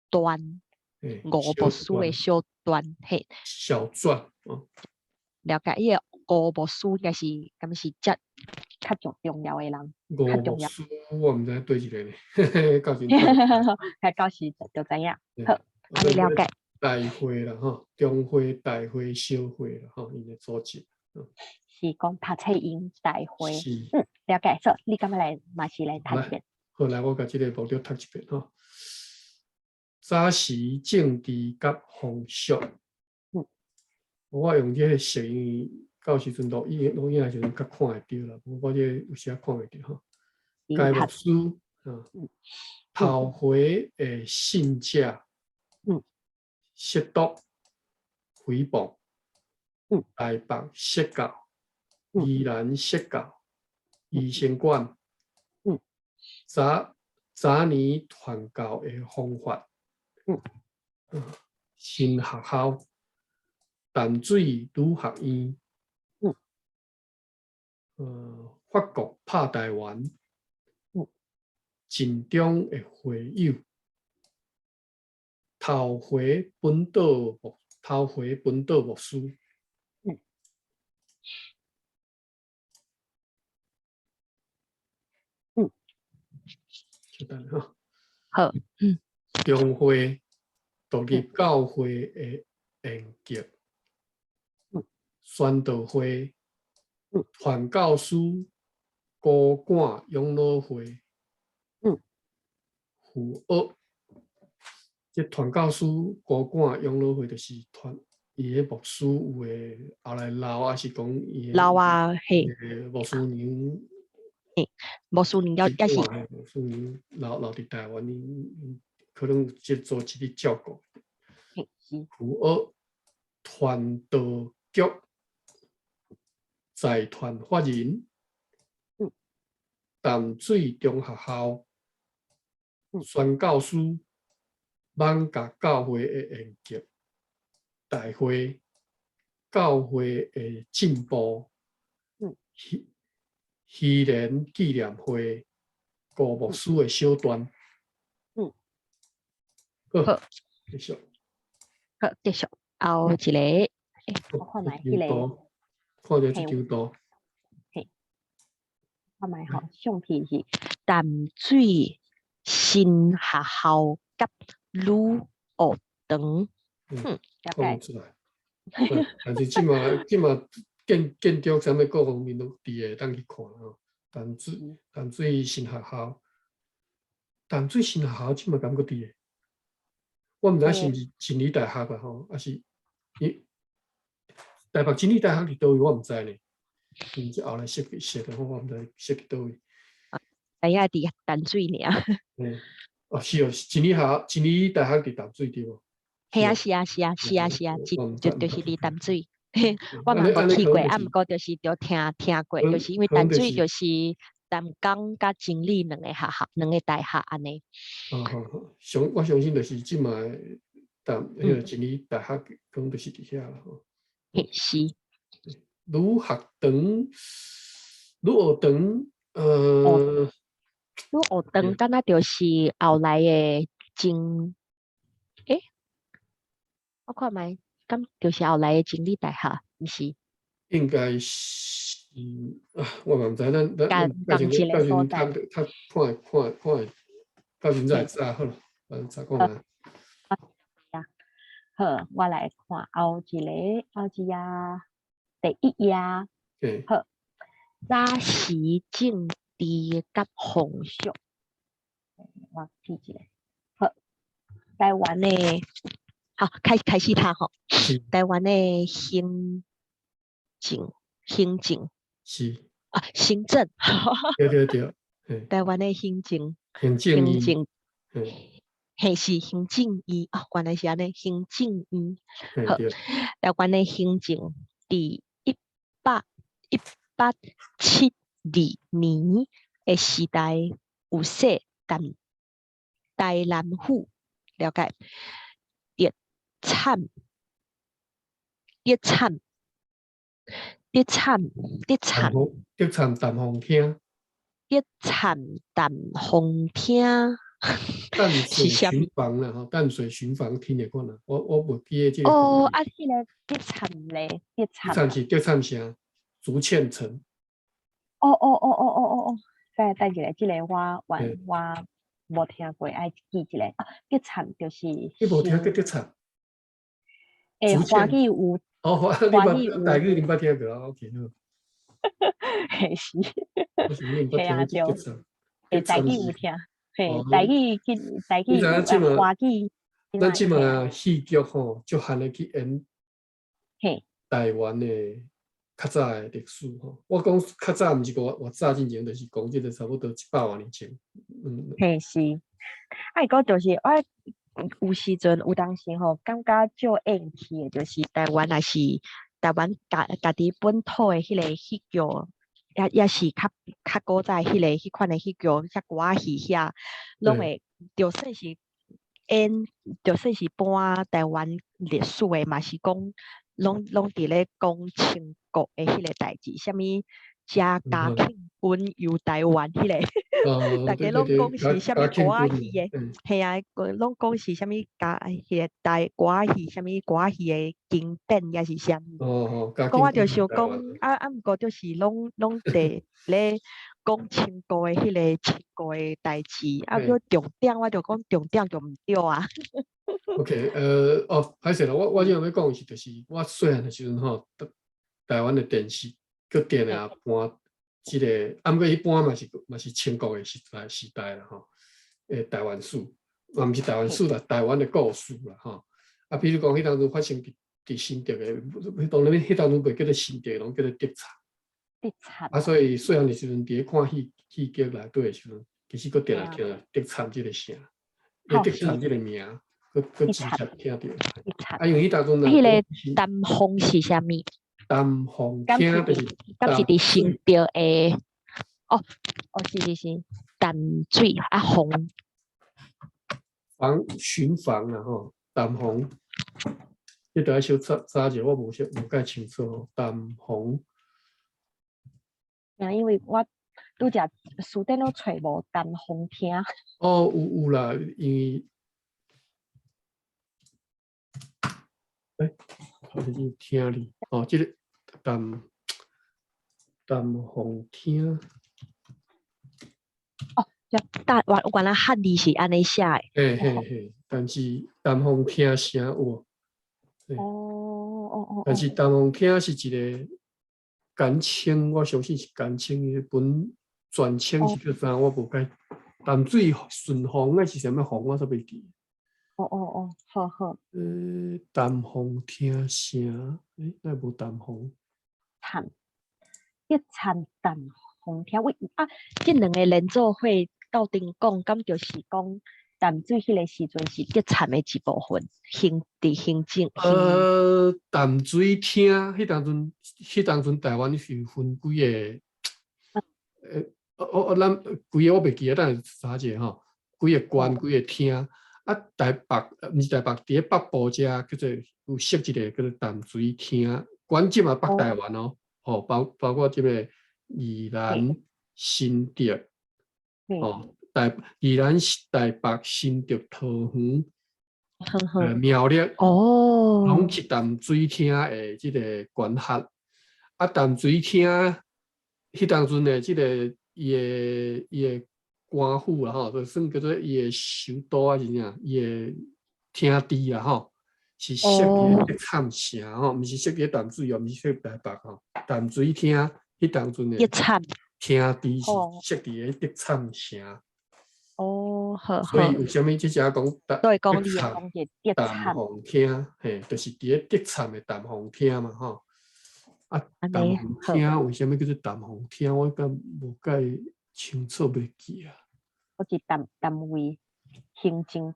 傳，吳牧師的小傳，嘿。小傳，哦。了解，彼个吳牧師應該是，敢是遮較重重要的人，較重要。吳牧師，我毋知佗一个呢，到時。較到時就知影。好，按呢了解。大會啦吼，中會、大會、小會啦吼，𪜶的組織。是講讀冊營大會。了解。好，你敢欲來嘛是來讀一遍？好，來我共這个目錄讀一遍吼。早時政治佮風俗。我用這个色，因為到時陣錄影錄影的時陣較看會著啦，無我這個有時仔看袂著吼。該牧師，頭回的信者，褻瀆、誹謗，台北釋教，宜蘭釋教，醫生館，早早年傳教的方法，新學校，淡水女學院，法國拍台灣，盡忠的會友，頭回本島牧，頭回本島牧師。就等哈。好，中會獨立教會的沿革，宣道會，傳教士，高管養老會，符學，這傳教士高管養老會就是傳伊彼牧師有的後來老，還是講伊老啊，嘿，牧師娘，嘿，牧師娘抑是牧師娘留留佇台灣，𪜶可能有這組織咧照顧。符學傳道局財團法人，淡水中學校，宣教師，艋舺教會的沿革，大會，教會的進步，禧禧年紀念會，吳牧師的小傳。好，繼續。好，繼續。後一个，欸，我看覓彼个，看著這張圖。嘿，看覓吼，相片是淡水新學校佮女學堂。了解。出來。但是這馬這馬建建築啥物各方面攏佇會當去看吼。淡水淡水新學校，淡水新學校這馬敢閣佇咧？我毋知是毋是真理大學啊吼，抑是伊台北真理大學佇佗位，我毋知呢。𪜶這後來設設的，我毋知設佇佗位。知影佇淡水爾。哦，是哦，真理學真理大學佇淡水對無？嘿啊，是啊，是啊，是啊，是啊，就就是佇淡水。我嘛無去過，啊，毋過就是著聽聽過，就是因為淡水就是淡江佮真理兩個學校，兩個大學按呢。哦好好，我相信就是這擺淡彼个真理大學，可能就是佇遐啦吼。嘿，是。女學堂，女學堂，女學堂敢若就是後來的真，欸，我看覓，敢就是後來的真理大學，毋是？應該是啊，我嘛毋知，咱咱到時到時較較看看看，到時再知好了，咱再講啊。好，我來看後一個，後一頁，第一頁。好，早時政治佮風俗，我記一下。好，台灣的，好，開始讀吼。台灣的行政，行政是啊，行政。對對對。台灣的行政，行政行政，嘿，是行政院哦，原來是按呢，行政院。好，台灣的行政佇1872年的時代有設台南府，了解？特產，特產，特產，特產，特產淡風廳，特產淡風廳。淡水巡防啦，吼，淡水巡防聽會過啦，我無記得這個。哦，啊，彼个德產咧，德產。德產是德產城，竹塹城。哦哦哦哦哦哦哦，等等一下，這个我我我無聽過，愛記一下。啊，德產就是。你無聽過德產？欸，華語有。哦，華語台語你捌聽過啊？OK 好。嘿是。嘿啊，對。欸，台語有聽。嘿，台語去台語華語。咱這馬戲劇吼，足罕的去演台灣的較早的歷史吼。我講較早，毋是講偌早進前，就是講這個差不多100外年前。嘿是，啊，毋過就是我有時陣有當時吼，感覺足應氣的，就是台灣若是台灣家己本土的彼个戲劇，也是較古早彼个彼款的戲劇，像歌仔戲遐，攏會就算是演，就算是搬台灣歷史的，嘛是講攏佇咧講清國的彼个代誌，啥物賈嘉慶君遊台灣彼个，逐家攏講是啥物歌仔戲的，嘿啊，攏講是啥物歌彼个台歌仔戲，啥物歌仔戲的經典，抑是啥物？講我就想講，啊，毋過就是攏佇咧講清國的彼个清國的代誌，啊，閣重點我就講重點就毋對啊。 OK，哦，歹勢啦，我這樣欲講是，就是我細漢的時陣吼，台灣的電視閣定定播這个，啊，毋過彼般嘛是清國的時代啦吼，台灣史，嘛毋是台灣史啦，台灣的故事啦吼。啊，比如講，彼當陣發生佇新竹的，當然彼當陣袂叫做新竹，攏叫做德產。德產。啊，所以細漢的時陣，佇咧看戲劇內底的時陣，其實閣定定聽德產這个姓，德產這个名，閣直接聽著。啊，因為彼當陣彼个淡風是啥物？淡風廳就是，敢是佇新竹的？哦哦，是是是，淡水啊風防巡防啦吼，淡風，這著愛小查查者，我無熟無介清楚吼。淡風，啊，因為我拄則書頂攏揣無淡風廳。哦，有啦，因為，欸，好像是廳哩，哦，這个淡風廳。哦，但原原來漢字是按呢寫的。嘿嘿嘿，但是淡風廳城有。哦哦哦。但是淡風廳是一个簡稱，我相信是簡稱，伊本全稱是叫啥？我無解。淡水順風抑是啥物風，我煞袂記。哦哦哦，好好。淡風廳城，欸，哪會無淡風？慘，一慘淡風廳，喂啊！這兩个連做伙鬥陣講，敢就是講淡水彼个時陣是德產的一部分，行佇行政行淡水廳彼當陣台灣是分幾个，我咱規个我袂記得，等下查一下吼，幾个縣幾个廳，啊台北毋是台北，佇咧北部遮叫做有設一个叫做淡水廳，管這馬北台灣哦，吼包括這个宜蘭、新竹，吼台宜蘭、台北、新竹、桃園、苗栗，攏是淡水廳的這个管轄。啊，淡水廳彼當陣的這个伊的官府啦吼，就算叫做伊的首都還是啥，伊的廳治啦吼，是設佇咧德產城吼，毋是設佇咧淡水哦，毋是設台北吼。淡水廳彼當陣的德產廳治是設佇咧德產城。哦，好所以為啥物這隻講所以講你講的德淡產鳳廳，嘿，就是佇咧德產的淡鳳廳嘛吼。啊，淡鳳廳為啥物叫做淡鳳廳？我敢無介清楚袂記啊。我是單位，行政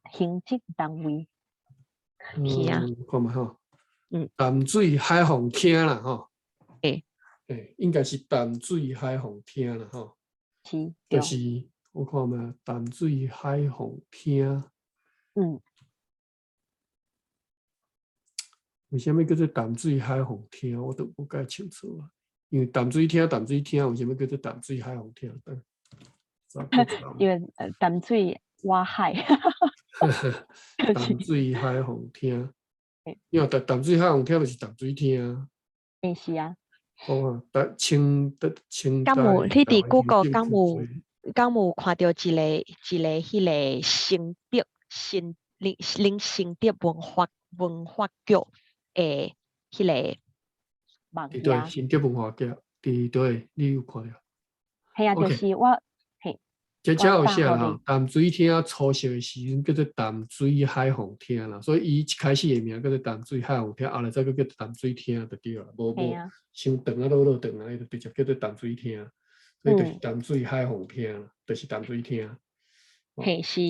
單位。嗯，看覓吼。淡水海防廳啦吼。欸，應該是淡水海防廳啦吼。是。就是我看覓淡水海防廳。為啥物叫做淡水海防廳？我都無介清楚啊。因為淡水廳，淡水廳，為啥物叫做淡水海防廳？因為淡水挖海。淡水海防廳，因為淡水海防廳就是淡水廳啊。欸，是啊。講啊，淡清的清。敢有？你佇 Google 敢有看著一個彼个新竹新林林新竹文化局的彼个網對，新竹文化局，佇對，你有看著？係啊，就是我，嘿。這有寫吼，淡水廳初設的時陣叫做淡水海防廳啦，所以伊一開始的名叫做淡水海防廳，後來再閣叫做淡水廳就對啦，無傷長啊，落落長啊，伊就直接叫做淡水廳，所以就是淡水海防廳，就是淡水廳。嘿是，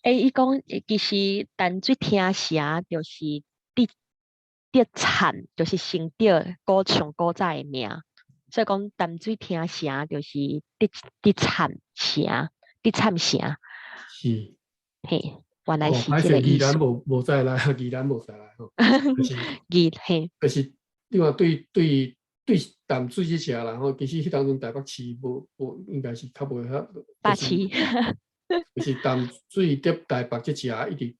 欸，伊講其實淡水廳城就是德產，就是新竹古上古早的名。所以講淡水廳城就是德產城，德產城。是。嘿，原來是這個意思。宜蘭無在內，宜蘭無在內吼。就是宜嘿。就是另外對淡水這城啦吼，其實彼當陣台北市無應該是較無遐。北市。就是淡水佇台北這城一直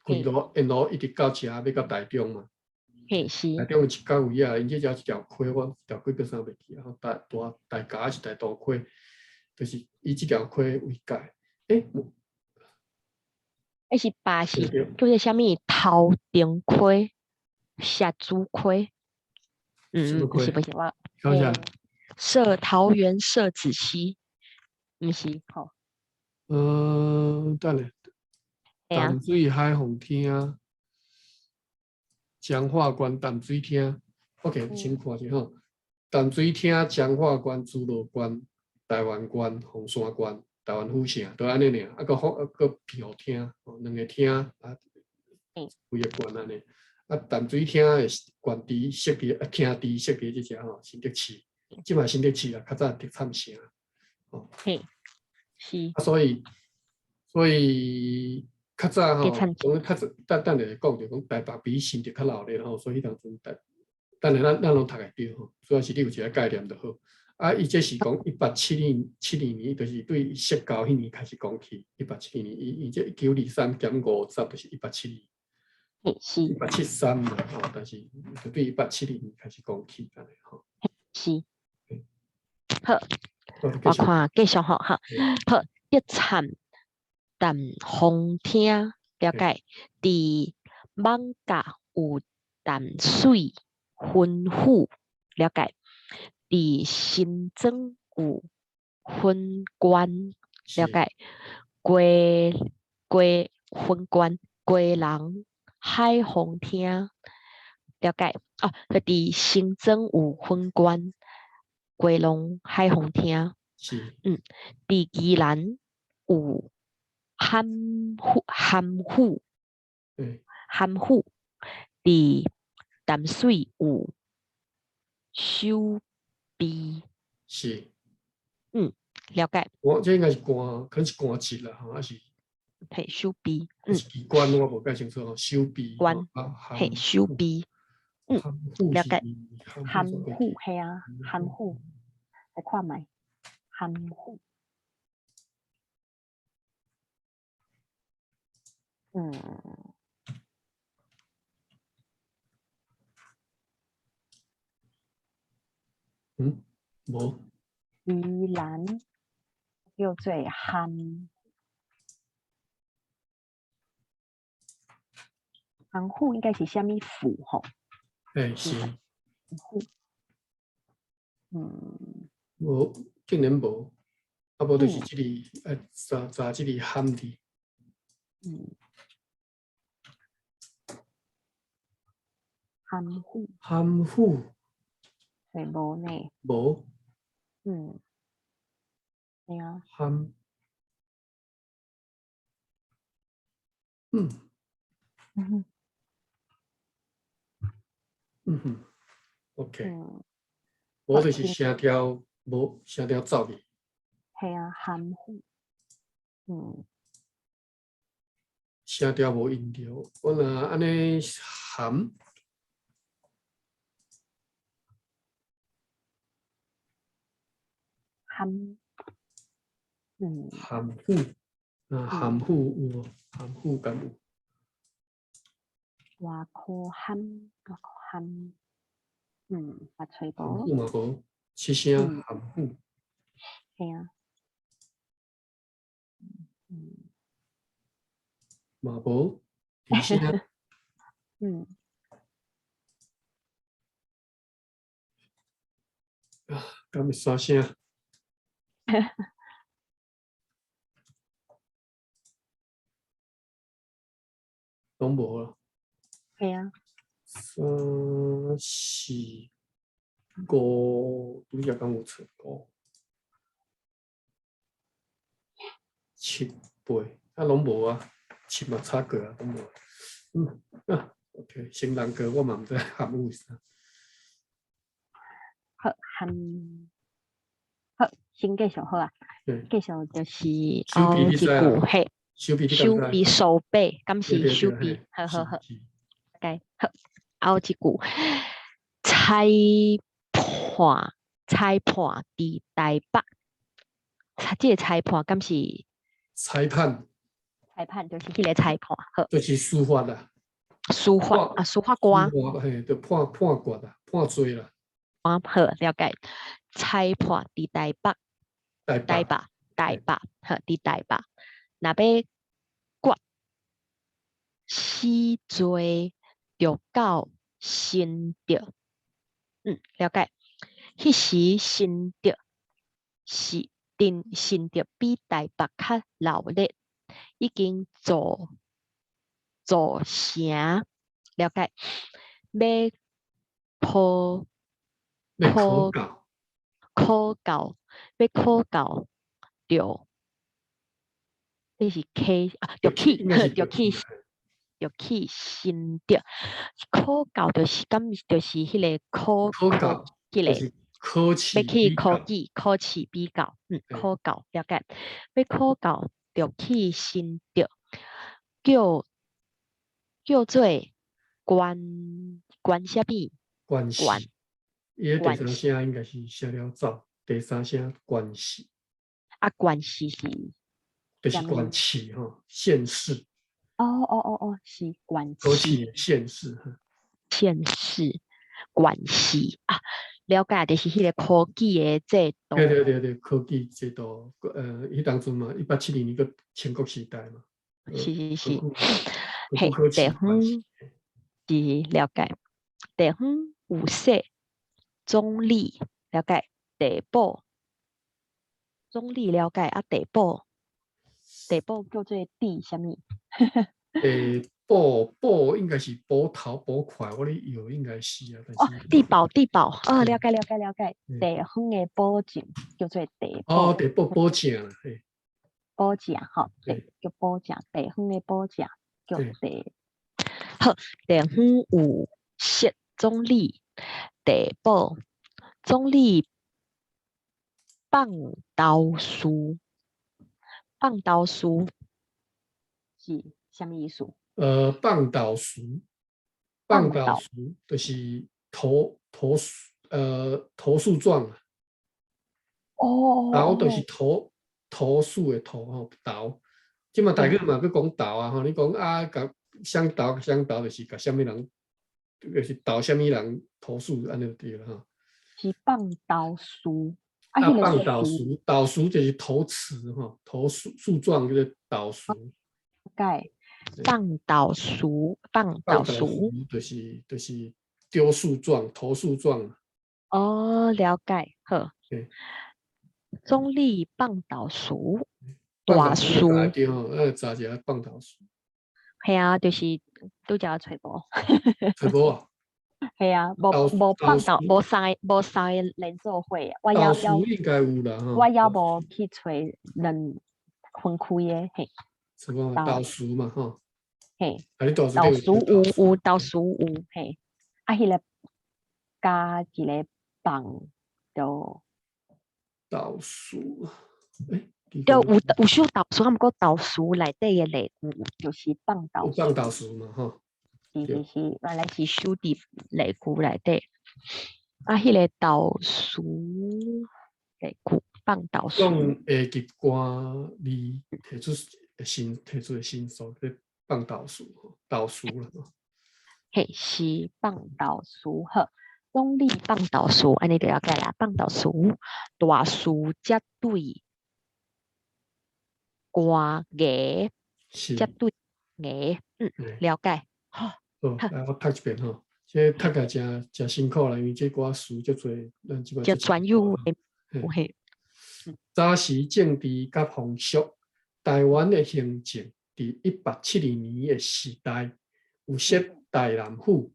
規路沿路一直到遮，欲到台中嘛。嘿是。台中有一角位啊，𪜶這遮一條溪，我一條溪叫啥袂記啊？大大甲還是大肚溪，就是以這條溪為界。欸，彼是巴士叫做啥物？頭頂溪、社子溪。嗯，不是不是我。講啥？桃園社子溪，毋是吼。等下。淡水海防廳。彰化縣淡水廳，OK，先看者吼。淡水廳、彰化縣、諸羅縣、台灣縣、鳳山縣、台灣府城，都按呢爾。啊，閣閣澎湖廳，兩个廳啊，幾个縣按呢。啊，淡水廳的縣治設佇啊，廳治設佇這遮吼，新竹市，這馬新竹市啊，較早德產城。哦，嘿，是。啊，所以較早吼，講較早，等等下講著講台北比新竹較鬧熱吼，所以彼當陣台，等下咱攏讀會著吼，主要是你有一个概念就好。啊，伊這是講1872年，就是對釋教彼年開始講起。1872年，伊這1923減50就是172，是1873嘛吼，但是就對1872年開始講起按呢吼。是。好，我看繼續吼，哈，好，德產淡風廳了解，佇艋舺有淡水分府了解，佇新莊有分關了解，歸分關基隆海防廳了解，哦，佇新莊有分關基隆海防廳，是，佇宜蘭有含府含府含府佇淡水有守備。是。了解。我這應該是官，可能是官職啦，吼，還是？嘿，守備。是機關，我無介清楚吼。守備。官。嘿，守備。了解。含府，嘿啊，含府，來看覓，含府。無。宜蘭叫做含含府，應該是啥物府吼？欸，是。府。無，竟然無，啊無就是這裡，查查這裡含字。含府。含府。是無呢？無。對啊。含。OK。無就是聲調無聲調走去。係啊，含府。聲調無音調，我若按呢含。含。含府，啊，含府有無？含府敢有？外科含，外科含，嘛揣無。含府嘛無，七聲含府。係啊。嘛無，二聲。啊，敢會三聲？攏無啦。係啊。三四五，拄則敢有出五、七、八，啊，攏無啊，七嘛差過啊，攏無。啊，OK，先人過，我嘛毋知含有啥。好，含好，先繼續好啊。繼續就是後一句嘿，守備守備守備，敢是守備？好好好，該好。後一句，裁判，裁判佇台北，這個裁判敢是？裁判。裁判就是彼個裁判，好。就是司法啦。司法啊，司法官。嘿，就判決啦，判罪啦。好，了解。裁判佇台北，台北，台北，好，佇台北。若要決死罪，就到新竹。了解。彼時新竹是鎮，新竹比台北較鬧熱，已經造成，了解。欲考考考到，欲考到，著，這是去啊，著去，著去，著去新竹。考到就是敢，就是彼個考考彼個考試，欲去考試，考試比較，考到了解。欲考到，著去新竹，叫做關關啥物？關係。伊個第三聲應該是寫了走，第三聲關係。啊，關係是？就是關市吼，縣市。哦哦哦哦，是關市。縣市。縣市關係啊，了解，就是彼個科技的制度。對對對對，科技制度，彼當陣嘛，1872年閣清國時代嘛。是是是，嘿，地方是了解，地方有說總理了解，地保總理了解啊，地保地保叫做地啥物？地保保應該是保頭保快，我咧藥應該是啊。哦，地保地保，哦，了解了解了解，地方的保證叫做地保。哦，地保保證，嘿。保正吼，地叫保正，地方的保正叫地。好，地方有設總理地保，總理放投書，放投書是啥物意思？放投書，放投書就是投訴狀。哦。投就是投訴的投吼，投。這馬台語嘛，閣講投啊吼，你講啊，共誰投誰投，就是共啥物人，就是投啥物人投訴，按呢就對啦吼。是放投書。啊，放投詞，投詞就是投詞吼，投訴訴狀叫做投詞。解，放投書，放投書，就是丟訴狀、投訴狀。哦，了解，好。總理放投書，大師。對吼，查一下放投書。係啊，就是拄才揣無。揣無啊？係啊，無無放投，無三個連做伙，我猶猶應該有啦，我猶無去揣兩分開的，嘿。什麼投書嘛，吼。嘿。啊，你投投書有投書有，嘿。啊，彼個加一個放就。投書，欸。對，有寫投書，毋過投書內底的例句就是放投。放投書嘛，吼。是是是，原來是收佇例句內底。啊，彼個投書例句放投書。用下級官吏提出的申訴，咧放投書，投書啦。嘿，是放投書好，總理放投書，按呢就了解啦。放投書，大事才對官衙，才對衙，了解。好，來我讀一遍吼，這讀起來誠誠辛苦啦，因為這寡詞足濟，咱這擺足專有的，嘿。早時政治佮風俗，台灣的行政佇1872年的時代，有設台南府、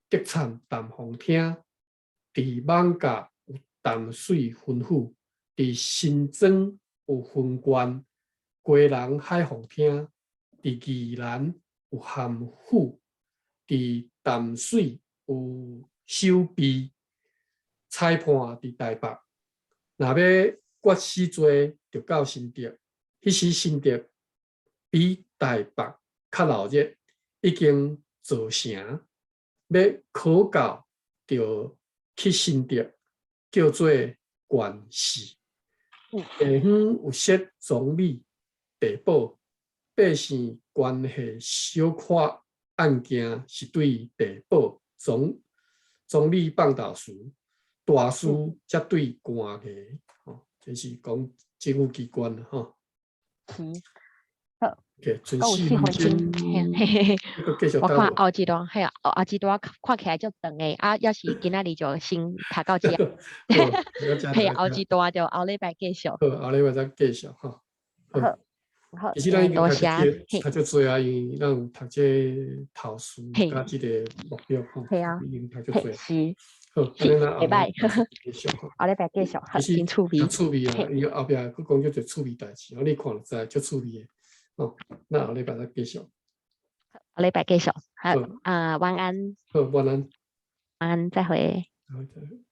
特產淡風廳，佇艋舺有淡水分府，佇新莊有分縣，基隆海防廳，佇宜蘭有韓府，佇淡水有守備，裁判佇台北。若欲決死罪，就到新竹。彼時新竹比台北較鬧熱，已經造成。欲考究，就去新竹，叫做縣試。地方有設總理、地保，百姓關係小可案件是對地保總理放投書，大事才對官衙。吼，這是講政府機關啦，吼。是，好。閣剩4分鐘，嘿，我看後一段，嘿啊，後一段看起來足長的，啊，猶是今仔日就先讀到這。嘿，後一段就後禮拜繼續。好，後禮拜再繼續吼。好，好，其實咱已經讀讀足濟啊，因為咱有讀這投書佮這个目標吼，已經讀足濟。是。好，按呢咱後禮拜繼續吼。後禮拜繼續，好，真趣味。趣味啊，伊後壁閣講足濟趣味代誌，你看就知足趣味的。哦，那後禮拜再繼續。後禮拜繼續，好，啊，晚安。好，晚安。晚安，再會。好，再會。